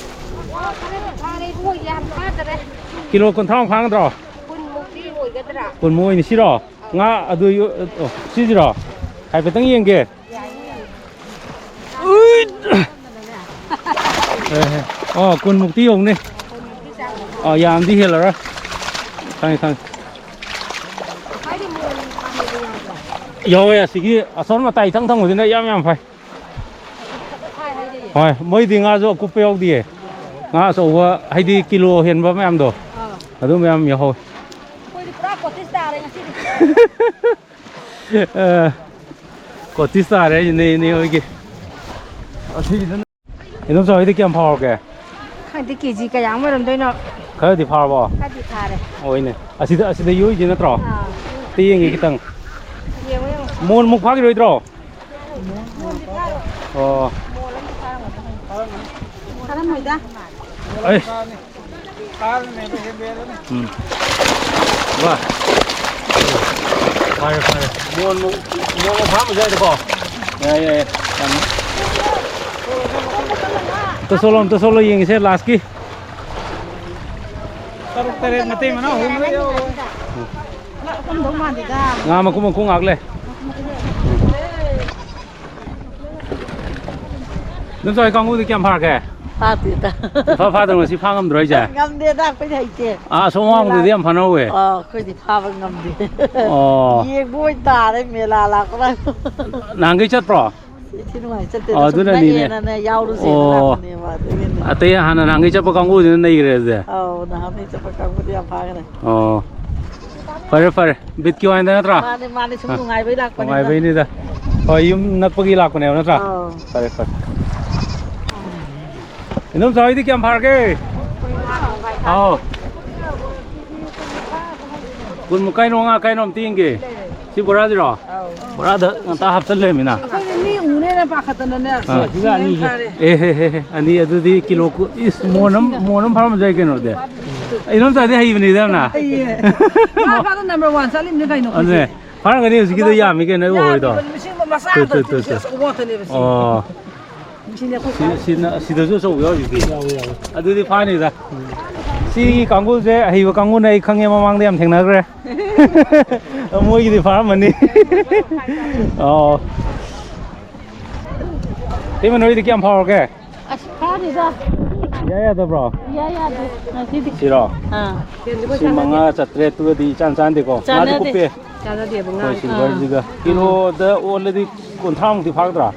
ꯐꯥꯔꯦ, ꯏꯕꯨꯡꯉꯣ, ꯌꯥꯝ ꯐꯥꯗꯔꯦ꯫ ꯀꯤꯂꯣ ꯀꯨꯟꯊ꯭ꯔꯥꯃꯨꯛ ꯐꯥꯒꯗ꯭ꯔꯣ? ꯀꯨꯟꯃꯨꯛꯇꯤ ꯑꯣꯏꯒꯗ꯭ꯔꯥ? ꯀꯨꯟꯃꯨꯛ ꯑꯣꯏꯅꯤ ꯁꯤꯔꯣ? ꯉꯥ ꯑꯗꯨ ꯌꯣ-, ꯑꯣ, ꯁꯤꯁꯤꯔꯣ? ꯍꯥꯏꯐꯦꯠꯇꯪ ꯌꯦꯡꯒꯦ꯫ ꯎꯏꯠ! ꯑꯦ, ꯑꯣ, ꯀꯨꯟꯃꯨꯛꯇꯤ ꯌꯧꯅꯤ꯫ ꯑꯣ, ꯌꯥꯝꯗꯤ ꯍꯦꯜꯂꯔꯣꯏ꯫ ꯈꯪꯉꯦ, ꯈꯪꯉꯦ꯫ ꯌꯥꯎꯋꯦ, ꯑꯁꯤꯒꯤ ꯑꯁꯣꯟ ꯃꯇꯥꯏ ꯏꯊꯪ ꯊꯪꯕꯁꯤꯅ ꯌꯥꯝ ꯌꯥꯝ ꯐꯩ꯫ ꯍꯣꯏ, ꯃꯣꯏꯗꯤ ꯉꯥꯁꯨ ꯑꯀꯨꯞꯄ ꯌꯥꯎꯗꯤꯌꯦ꯫ ꯉꯥ ꯑꯆꯧꯕ, ꯍꯥꯏꯗꯤ ꯀꯤꯂꯣ ꯍꯦꯟꯕ ꯃꯌꯥꯝꯗꯣ, ꯑꯥ꯫ ꯑꯗꯨ ꯃꯌꯥꯝ ꯌꯥꯎꯍꯧꯋꯦ꯫ ꯑꯩꯈꯣꯏꯗꯤ ꯄꯨꯔꯥ ꯀꯣꯇꯤꯁ ꯇꯥꯔꯦ ꯉꯁꯤꯗꯤ꯫ ꯑ, ꯀꯣꯇꯤꯁ ꯇꯥꯔꯦ ꯍꯥꯏꯁꯤꯅꯦ ꯏꯅꯦ ꯍꯣꯏꯒꯤ꯫ ꯑꯁꯤꯒꯤꯗꯨꯅ ꯏꯗꯣꯝꯆꯥ ꯍꯣꯏꯗꯤ ꯀꯌꯥꯝ ꯐꯥꯎꯔꯒꯦ? ꯈꯪꯗꯦ, ꯀꯦ ꯖꯤ ꯀꯌꯥꯃꯨꯛ ꯑꯣꯏꯔꯝꯗꯣꯏꯅꯣ? ꯈꯔꯗꯤ ꯐꯥꯔꯕꯣ? ꯈꯔꯗꯤ ꯐꯥꯔꯦ꯫ ꯍꯣꯏꯅꯦ꯫ ꯑꯁꯤꯗ, ꯑꯁꯤꯗ ꯌꯣꯛꯏꯁꯦ ꯅꯠꯇ꯭ꯔꯣ? ꯑꯥ꯫ ꯑꯝꯇ ꯌꯦꯡꯒꯦ ꯈꯤꯇꯪ꯫ ꯌꯦꯡꯉꯣ, ꯌꯦꯡꯉꯣ꯫ ꯃꯣꯟꯃꯨꯛ ꯐꯥꯈꯤꯔꯣꯏꯗ꯭ꯔꯣ? ꯃꯣꯟꯗꯤ ꯐꯥꯔꯣꯏ꯫ ꯑꯣ꯫ ꯃꯣꯟ ꯑꯃꯗꯤ ꯐꯥꯔꯝꯒꯗ꯭ꯔꯥ ꯈꯪꯗꯦ꯫ ꯐꯥꯔꯝꯃꯣꯏꯗ꯫ ꯑꯩꯁ꯫ ꯎꯝ꯫ ꯋꯥ꯫ ꯐꯔꯦ, ꯐꯔꯦ꯫ ꯃꯣꯟ, ꯃꯣꯟ ꯐꯥꯔꯝꯕꯁꯨ ꯌꯥꯏꯗꯀꯣ? ꯌꯥꯏ, ꯌꯥꯏ, ꯌꯥꯏ꯫ ꯌꯥꯝ-, ꯑꯝꯇ ꯁꯣꯛꯂꯣ, ꯑꯝꯇ ꯁꯣꯛꯂꯣ ꯌꯦꯡꯉꯤꯁꯦ ꯂꯥꯁꯀꯤ꯫ ꯇꯔꯨꯛ ꯇꯔꯦꯠ ꯃꯇꯩ ꯃꯅꯥꯎ ꯑꯍꯨꯝ ꯂꯣꯏ ꯌꯥꯎꯔꯦ꯫ ꯀꯝꯗꯧ ꯃꯥꯟꯗꯦꯗ꯫ ꯉꯥ ꯃꯈꯨꯝ ꯃꯈꯨꯝ ꯉꯥꯛ ꯂꯩ꯫ ꯅꯪ ꯆꯥꯎ ꯀꯥꯡꯕꯨꯗꯤ ꯀꯌꯥꯝ ꯐꯥꯔꯒꯦ? ꯐꯥꯗꯦꯗ꯫ ꯏꯐꯥ ꯐꯥꯗ꯭ꯔꯣ ꯉꯁꯤ ꯐꯥ ꯉꯝꯗ꯭ꯔꯣ ꯍꯥꯏꯁꯦ? ꯉꯝꯗꯦꯗ, ꯑꯩꯈꯣꯏꯗꯤ ꯍꯩꯇꯦ꯫ ꯑꯥ, ꯑꯁꯣꯝ ꯑꯋꯥꯡꯕꯗꯗꯤ ꯌꯥꯝ ꯐꯥꯅꯍꯧꯋꯦ꯫ ꯑꯥ, ꯑꯩꯈꯣꯏꯗꯤ ꯐꯥꯕ ꯉꯝꯗꯦ꯫ ꯑꯣ꯫ ꯌꯦꯡꯕ ꯑꯣꯏ ꯇꯥꯔꯦ, ꯃꯦꯂꯥ ꯂꯥꯛꯄ꯭ꯔꯥ꯫ ꯅꯍꯥꯟꯈꯩ ꯆꯠꯄ꯭ꯔꯣ? ꯏꯊꯤ ꯅꯨꯡꯉꯥꯏ ꯆꯠꯇꯦꯗ, ꯑꯣ, ꯁꯨꯝ ꯑꯗꯨꯅꯅꯤꯅꯦ꯫ ꯅꯛꯑꯦꯅꯅꯦ ꯌꯥꯎꯔꯨꯁꯦꯅ ꯑꯣ꯫ ꯂꯥꯛꯄꯅꯦꯕ, ꯑꯗꯨꯒꯤꯅꯦ꯫ ꯑꯇꯩ ꯍꯥꯟꯅ ꯅꯍꯥꯟꯒꯩ ꯆꯠꯄ ꯀꯥꯡꯕꯨꯁꯤꯅ ꯅꯩꯈ꯭ꯔꯦ ꯑꯗꯨꯗꯤ꯫ ꯑꯧ, ꯅꯍꯥꯟꯒꯩ ꯆꯠꯄ ꯀꯥꯡꯕꯨꯗꯤ ꯌꯥꯝ ꯐꯥꯈ꯭ꯔꯦ꯫ ꯑꯣ꯫ ꯐꯔꯦ, ꯐꯔꯦ꯫ ꯕꯤꯠꯀꯤ ꯋꯥꯅꯤꯗ ꯅꯠꯇ꯭ꯔꯥ? ꯃꯥꯅꯦ, ꯃꯥꯅꯦ, ꯁꯨꯝ ꯑ, ꯅꯨꯡꯉꯥꯏꯕꯩ ꯂꯥꯛꯄꯅꯤꯗ꯫ ꯅꯨꯡꯉꯥꯏꯕꯩꯅꯤꯗ꯫ ꯍꯣꯏ, ꯌꯨꯝ ꯅꯛꯄꯒꯤ ꯂꯥꯛꯄꯅꯦꯕ ꯅꯠꯇ꯭ꯔꯥ? ꯑꯧ꯫ ꯐꯔꯦ, ꯐꯔꯦ꯫ ꯏꯗꯣꯝꯆꯥ ꯍꯣꯏꯗꯤ ꯀꯌꯥꯝ ꯐꯥꯔꯒꯦ? ꯑꯥꯎ꯫ ꯀꯨꯟꯃꯨꯛ ꯀꯥꯏꯅꯣ, ꯉꯥ ꯀꯥꯏꯅꯣ ꯑꯝꯇ ꯌꯦꯡꯒꯦ꯫ ꯁꯤ ꯕꯣꯔꯥꯁꯤꯔꯣ? ꯑꯧ꯫ ꯕꯣꯔꯥꯗ ꯉꯟꯇꯥ ꯍꯥꯞꯆꯜ ꯂꯩꯔꯝꯃꯤꯅ꯫ ꯑꯩꯈꯣꯏꯗꯤ ꯃꯤ ꯎꯅꯦꯅ ꯄꯥꯈꯠꯇꯅꯅꯦ꯫ ꯑꯥ꯫ ꯁꯤ ꯌꯥꯝ ꯐꯥꯔꯦ꯫ ꯑꯦ, ꯍꯦ, ꯍꯦ, ꯍꯦ꯫ ꯑꯅꯤ ꯑꯗꯨꯗꯤ ꯀꯤꯂꯣ ꯀꯨ-, ꯏꯁ, ꯃꯣꯟ ꯑꯃ, ꯃꯣꯟ ꯑꯃ ꯐꯥꯔꯝꯕꯁꯨ ꯌꯥꯏ ꯀꯩꯅꯣꯗꯤ꯫ ꯏꯗꯣꯝꯆꯥꯗꯤ ꯍꯩꯕꯅꯤꯗ ꯌꯥꯝꯅ꯫ ꯍꯩꯌꯦ꯫ ꯉꯥ ꯐꯥꯗ number one ꯆꯠꯂꯤꯕꯅꯤ ꯀꯩꯅꯣ ꯑꯗꯨꯅꯦ꯫ ꯑꯩꯈꯣꯏꯁꯦ꯫ ꯐꯥꯔꯝꯒꯅꯤ ꯍꯧꯖꯤꯛꯀꯤꯗꯣ ꯌꯥꯝꯃꯤ ꯀꯩꯅꯣ, ꯑꯩ ꯎꯍꯧꯔꯤꯗꯣ꯫ ꯌꯥꯝꯃꯤꯕ, ꯃꯁꯤ ꯃꯆꯥ ꯇꯨ, ꯇꯨ, ꯅꯠꯇꯦ, ꯇꯨ, ꯃꯁꯤ ꯇꯨ꯫ ꯑꯆꯧꯕ ꯉꯥꯛꯇꯅꯦꯕ ꯁꯤ꯫ ꯑꯣ꯫ ꯃꯁꯤꯅꯦ ꯑꯩꯈꯣꯏ ꯁꯤ-, ꯁꯤꯅ, ꯁꯤꯗꯁꯨ ꯑꯆꯧꯕ ꯌꯥꯎꯔꯤꯗꯨꯗꯤ꯫ ꯌꯥꯎꯋꯦ, ꯌꯥꯎꯋꯦ꯫ ꯑꯗꯨꯗꯤ ꯐꯥꯅꯤꯗ꯫ ꯎꯝ꯫ ꯁꯤꯒꯤ ꯀꯥꯡꯕꯨꯁꯦ ꯑꯍꯩꯕ ꯀꯥꯡꯕꯨꯅꯦ, ꯑꯩ ꯈꯪꯉꯦ, ꯃꯃꯥꯡꯗ ꯌꯥꯝ ꯊꯦꯡꯅꯈ꯭ꯔꯦ꯫ ꯃꯣꯏꯒꯤꯗꯤ ꯐꯥꯔꯝꯃꯅꯤ꯫ ꯑꯣ꯫ ꯏꯃꯥ, ꯅꯣꯏꯗꯤ ꯀꯌꯥꯝ ꯐꯥꯎꯔꯒꯦ? ꯑꯁ, ꯐꯥꯗꯦꯗ꯫ ꯏꯌꯥ ꯌꯥꯗꯕ꯭ꯔꯣ? ꯏꯌꯥ ꯌꯥꯗꯦ ꯉꯁꯤꯗꯤ꯫ ꯁꯤꯔꯣ? ꯑꯥ꯫ ꯁꯤ ꯃꯉꯥ ꯆꯥꯇ꯭ꯔꯦꯠꯇꯨꯒꯗꯤ ꯏꯆꯥꯟ ꯆꯥꯟꯗꯦꯀꯣ? ꯃꯥꯗꯤ ꯆꯥꯟꯅꯗꯦ꯫ ꯀꯨꯞꯄꯦ꯫ ꯆꯥꯟꯅꯗꯦꯕ ꯉꯥ꯫ ꯍꯣꯏ, ꯁꯤꯜꯚꯔꯁꯤꯒ꯫ ꯑꯥ꯫ ꯀꯤꯂꯣꯗ ꯑꯣꯜꯂꯗꯤ ꯀꯨꯟꯊ꯭ꯔꯥꯃꯨꯛꯇꯤ ꯐꯥꯒꯗ꯭ꯔꯥ?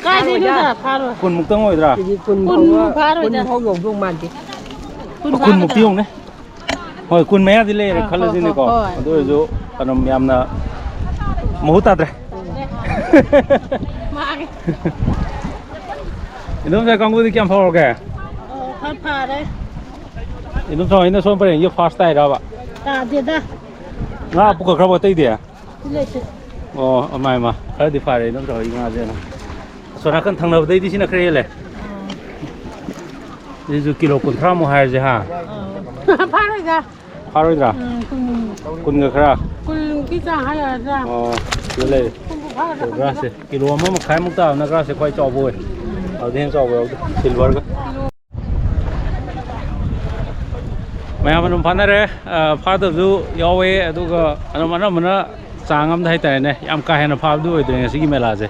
ꯀꯥꯏꯗꯩꯅꯣꯗ, ꯐꯥꯔꯣꯏ꯫ ꯀꯨꯟꯃꯨꯛꯇꯪ ꯑꯣꯏꯗ꯭ꯔꯥ? ꯀꯦꯖꯤ ꯀꯨꯟ ꯀꯨꯟꯃꯨꯛ ꯐꯥꯎꯕ, ꯐꯥꯔꯣꯏꯗ꯫ ꯀꯨꯟ ꯐꯥꯎ ꯌꯧꯗꯧ ꯃꯥꯟꯗꯦ꯫ ꯀꯨꯟ ꯀꯨꯟꯃꯨꯛꯇꯤ ꯐꯥꯒꯗ꯭ꯔꯥ? ꯌꯧꯅꯦ꯫ ꯍꯣꯏ, ꯀꯨꯟ ꯃꯌꯥꯗꯤ ꯂꯩꯔꯦ ꯑꯥ, ꯈꯜꯂꯁꯤꯅꯦꯀꯣ꯫ ꯍꯣꯏ, ꯍꯣꯏ, ꯍꯣꯏ꯫ ꯑꯗꯨ ꯑꯣꯏꯔꯁꯨ ꯑꯗꯨꯝ ꯌꯥꯝꯅ ꯃꯍꯨꯠ ꯇꯥꯗ꯭ꯔꯦ꯫ ꯃꯥꯅꯦ꯫ ꯏꯗꯣꯝꯆꯥ ꯀꯥꯡꯕꯨꯗꯤ ꯀꯌꯥꯝ ꯐꯥꯎꯔꯒꯦ? ꯑꯣ, ꯈꯔ ꯐꯥꯔꯦ꯫ ꯏꯗꯣꯝꯆꯥ ꯍꯣꯏꯅ ꯁꯣꯝ ꯄꯔꯦꯡꯒꯤ first ꯇꯥꯏꯔꯕ? ꯇꯥꯗꯦꯗ꯫ ꯉꯥ ꯄꯨꯈꯠꯈ꯭ꯔꯕꯣ ꯑꯇꯩꯗꯤ? ꯁꯤ ꯂꯩꯇꯦ꯫ ꯑꯣ, ꯑꯃꯥꯏ, ꯑꯃ꯫ ꯈꯔꯗꯤ ꯐꯥꯔꯦ ꯏꯗꯣꯝꯆꯥ ꯍꯣꯏꯒꯤ ꯉꯥꯁꯦ꯫ ꯑꯁꯣꯝ ꯅꯥꯀꯟ ꯊꯪꯅꯕꯗꯩꯗꯤ ꯁꯤꯅ ꯈꯔ ꯍꯦꯜꯂꯦ꯫ ꯑꯥ꯫ ꯁꯤꯁꯨ ꯀꯤꯂꯣ ꯀꯨꯟꯊ꯭ꯔꯥꯃꯨꯛ ꯍꯥꯏꯔꯁꯦ, ꯍꯥ? ꯑꯥ꯫ ꯐꯥꯔꯣꯏꯗ꯫ ꯐꯥꯔꯣꯏꯗ꯭ꯔꯥ? ꯎꯝ, ꯀꯨꯟ꯫ ꯀꯨꯟꯒ ꯈꯔ? ꯀꯨꯟꯃꯨꯛꯀꯤ ꯆꯥꯡ ꯍꯥꯏꯔꯗ꯭ꯔꯥ? ꯑꯣ, ꯁꯤꯗ ꯂꯩꯔꯦ꯫ ꯀꯨꯟꯕꯨ ꯐꯥꯒꯗ꯭ꯔꯥ ꯈꯪꯗꯦꯗ꯫ ꯁꯤꯜꯚꯔꯁꯦ ꯀꯤꯂꯣ ꯑꯃ ꯃꯈꯥꯏꯃꯨꯛ ꯇꯥꯕꯅ ꯒ꯭ꯔꯥꯁꯁꯦ ꯈ꯭ꯋꯥꯏ ꯆꯥꯎꯕ ꯑꯣꯏ꯫ ꯑꯗꯨꯗꯩ ꯍꯦꯟꯅ ꯆꯥꯎꯕ ꯌꯥꯎꯗꯦ꯫ ꯁꯤꯜꯚꯔꯒ꯫ ꯃꯌꯥꯝ ꯑꯗꯨꯝ ꯐꯥꯅꯔꯦ꯫ ꯑ, ꯐꯥꯗꯕꯁꯨ ꯌꯥꯎꯋꯦ, ꯑꯗꯨꯒ ꯑꯗꯨꯝ ꯑꯅꯝꯕꯅ ꯆꯥꯡ ꯑꯃꯗ ꯍꯥꯏꯇꯥꯔꯦꯅꯦ, ꯌꯥꯝ ꯀꯥ ꯍꯦꯟꯅ ꯐꯥꯕꯗꯤ ꯑꯣꯏꯗ꯭ꯔꯦ ꯉꯁꯤꯒꯤ ꯃꯦꯂꯥꯁꯦ꯫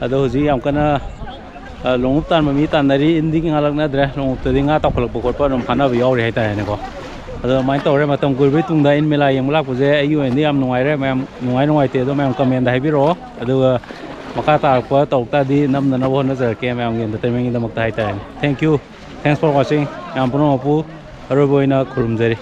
ꯑꯗꯣ ꯍꯧꯖꯤꯛ ꯌꯥꯝ ꯀꯟꯅ, ꯑ, ꯂꯣꯡꯎꯞ ꯇꯥꯟꯕ ꯃꯤ ꯇꯥꯟꯅꯔꯤ, ꯏꯟꯗꯤ ꯉꯥ ꯂꯛꯅꯗ꯭ꯔꯦ꯫ ꯂꯣꯡꯎꯞꯇꯗꯤ ꯉꯥ ꯇꯥꯎꯈꯠꯂꯛꯄ ꯈꯣꯠꯄ ꯑꯗꯨꯝ ꯐꯥꯅꯕ ꯌꯥꯎꯔꯤ ꯍꯥꯏꯇꯥꯔꯦꯅꯦꯀꯣ꯫ ꯑꯗꯣ ꯑꯗꯨꯃꯥꯏꯅ ꯇꯧꯔꯦ, ꯃꯇꯝ ꯀꯨꯏꯔꯕꯩ ꯇꯨꯡꯗ ꯏꯟ ꯃꯦꯂꯥ ꯌꯦꯡꯕ ꯂꯥꯛꯄꯁꯦ ꯑꯩꯒꯤ ꯑꯣꯏꯅꯗꯤ ꯌꯥꯝ ꯅꯨꯡꯉꯥꯏꯔꯦ꯫ ꯃꯌꯥꯝ ꯅꯨꯡꯉꯥꯏ ꯅꯨꯡꯉꯥꯏꯇꯦ ꯑꯗꯣ ꯃꯌꯥꯝ comment ꯍꯥꯏꯕꯤꯔꯛꯑꯣ꯫ ꯑꯗꯨꯒ ꯃꯈꯥ ꯇꯥꯔꯛꯄ ꯇꯧꯔꯛ ꯇꯥꯔꯗꯤ ꯅꯝꯅꯅꯕ ꯍꯣꯠꯅꯖꯔꯛꯀꯦ, ꯃꯌꯥꯝꯒꯤ entertainmentꯒꯤꯗꯃꯛꯇ ꯍꯥꯏꯇꯥꯔꯦꯅꯦ꯫ Thank you, thanks for watching꯫ ꯃꯌꯥꯝ ꯄꯨꯝꯅꯃꯛꯄꯨ ꯑꯔꯣꯏꯕ ꯑꯣꯏꯅ ꯈꯨꯔꯨꯝꯖꯔꯤ꯫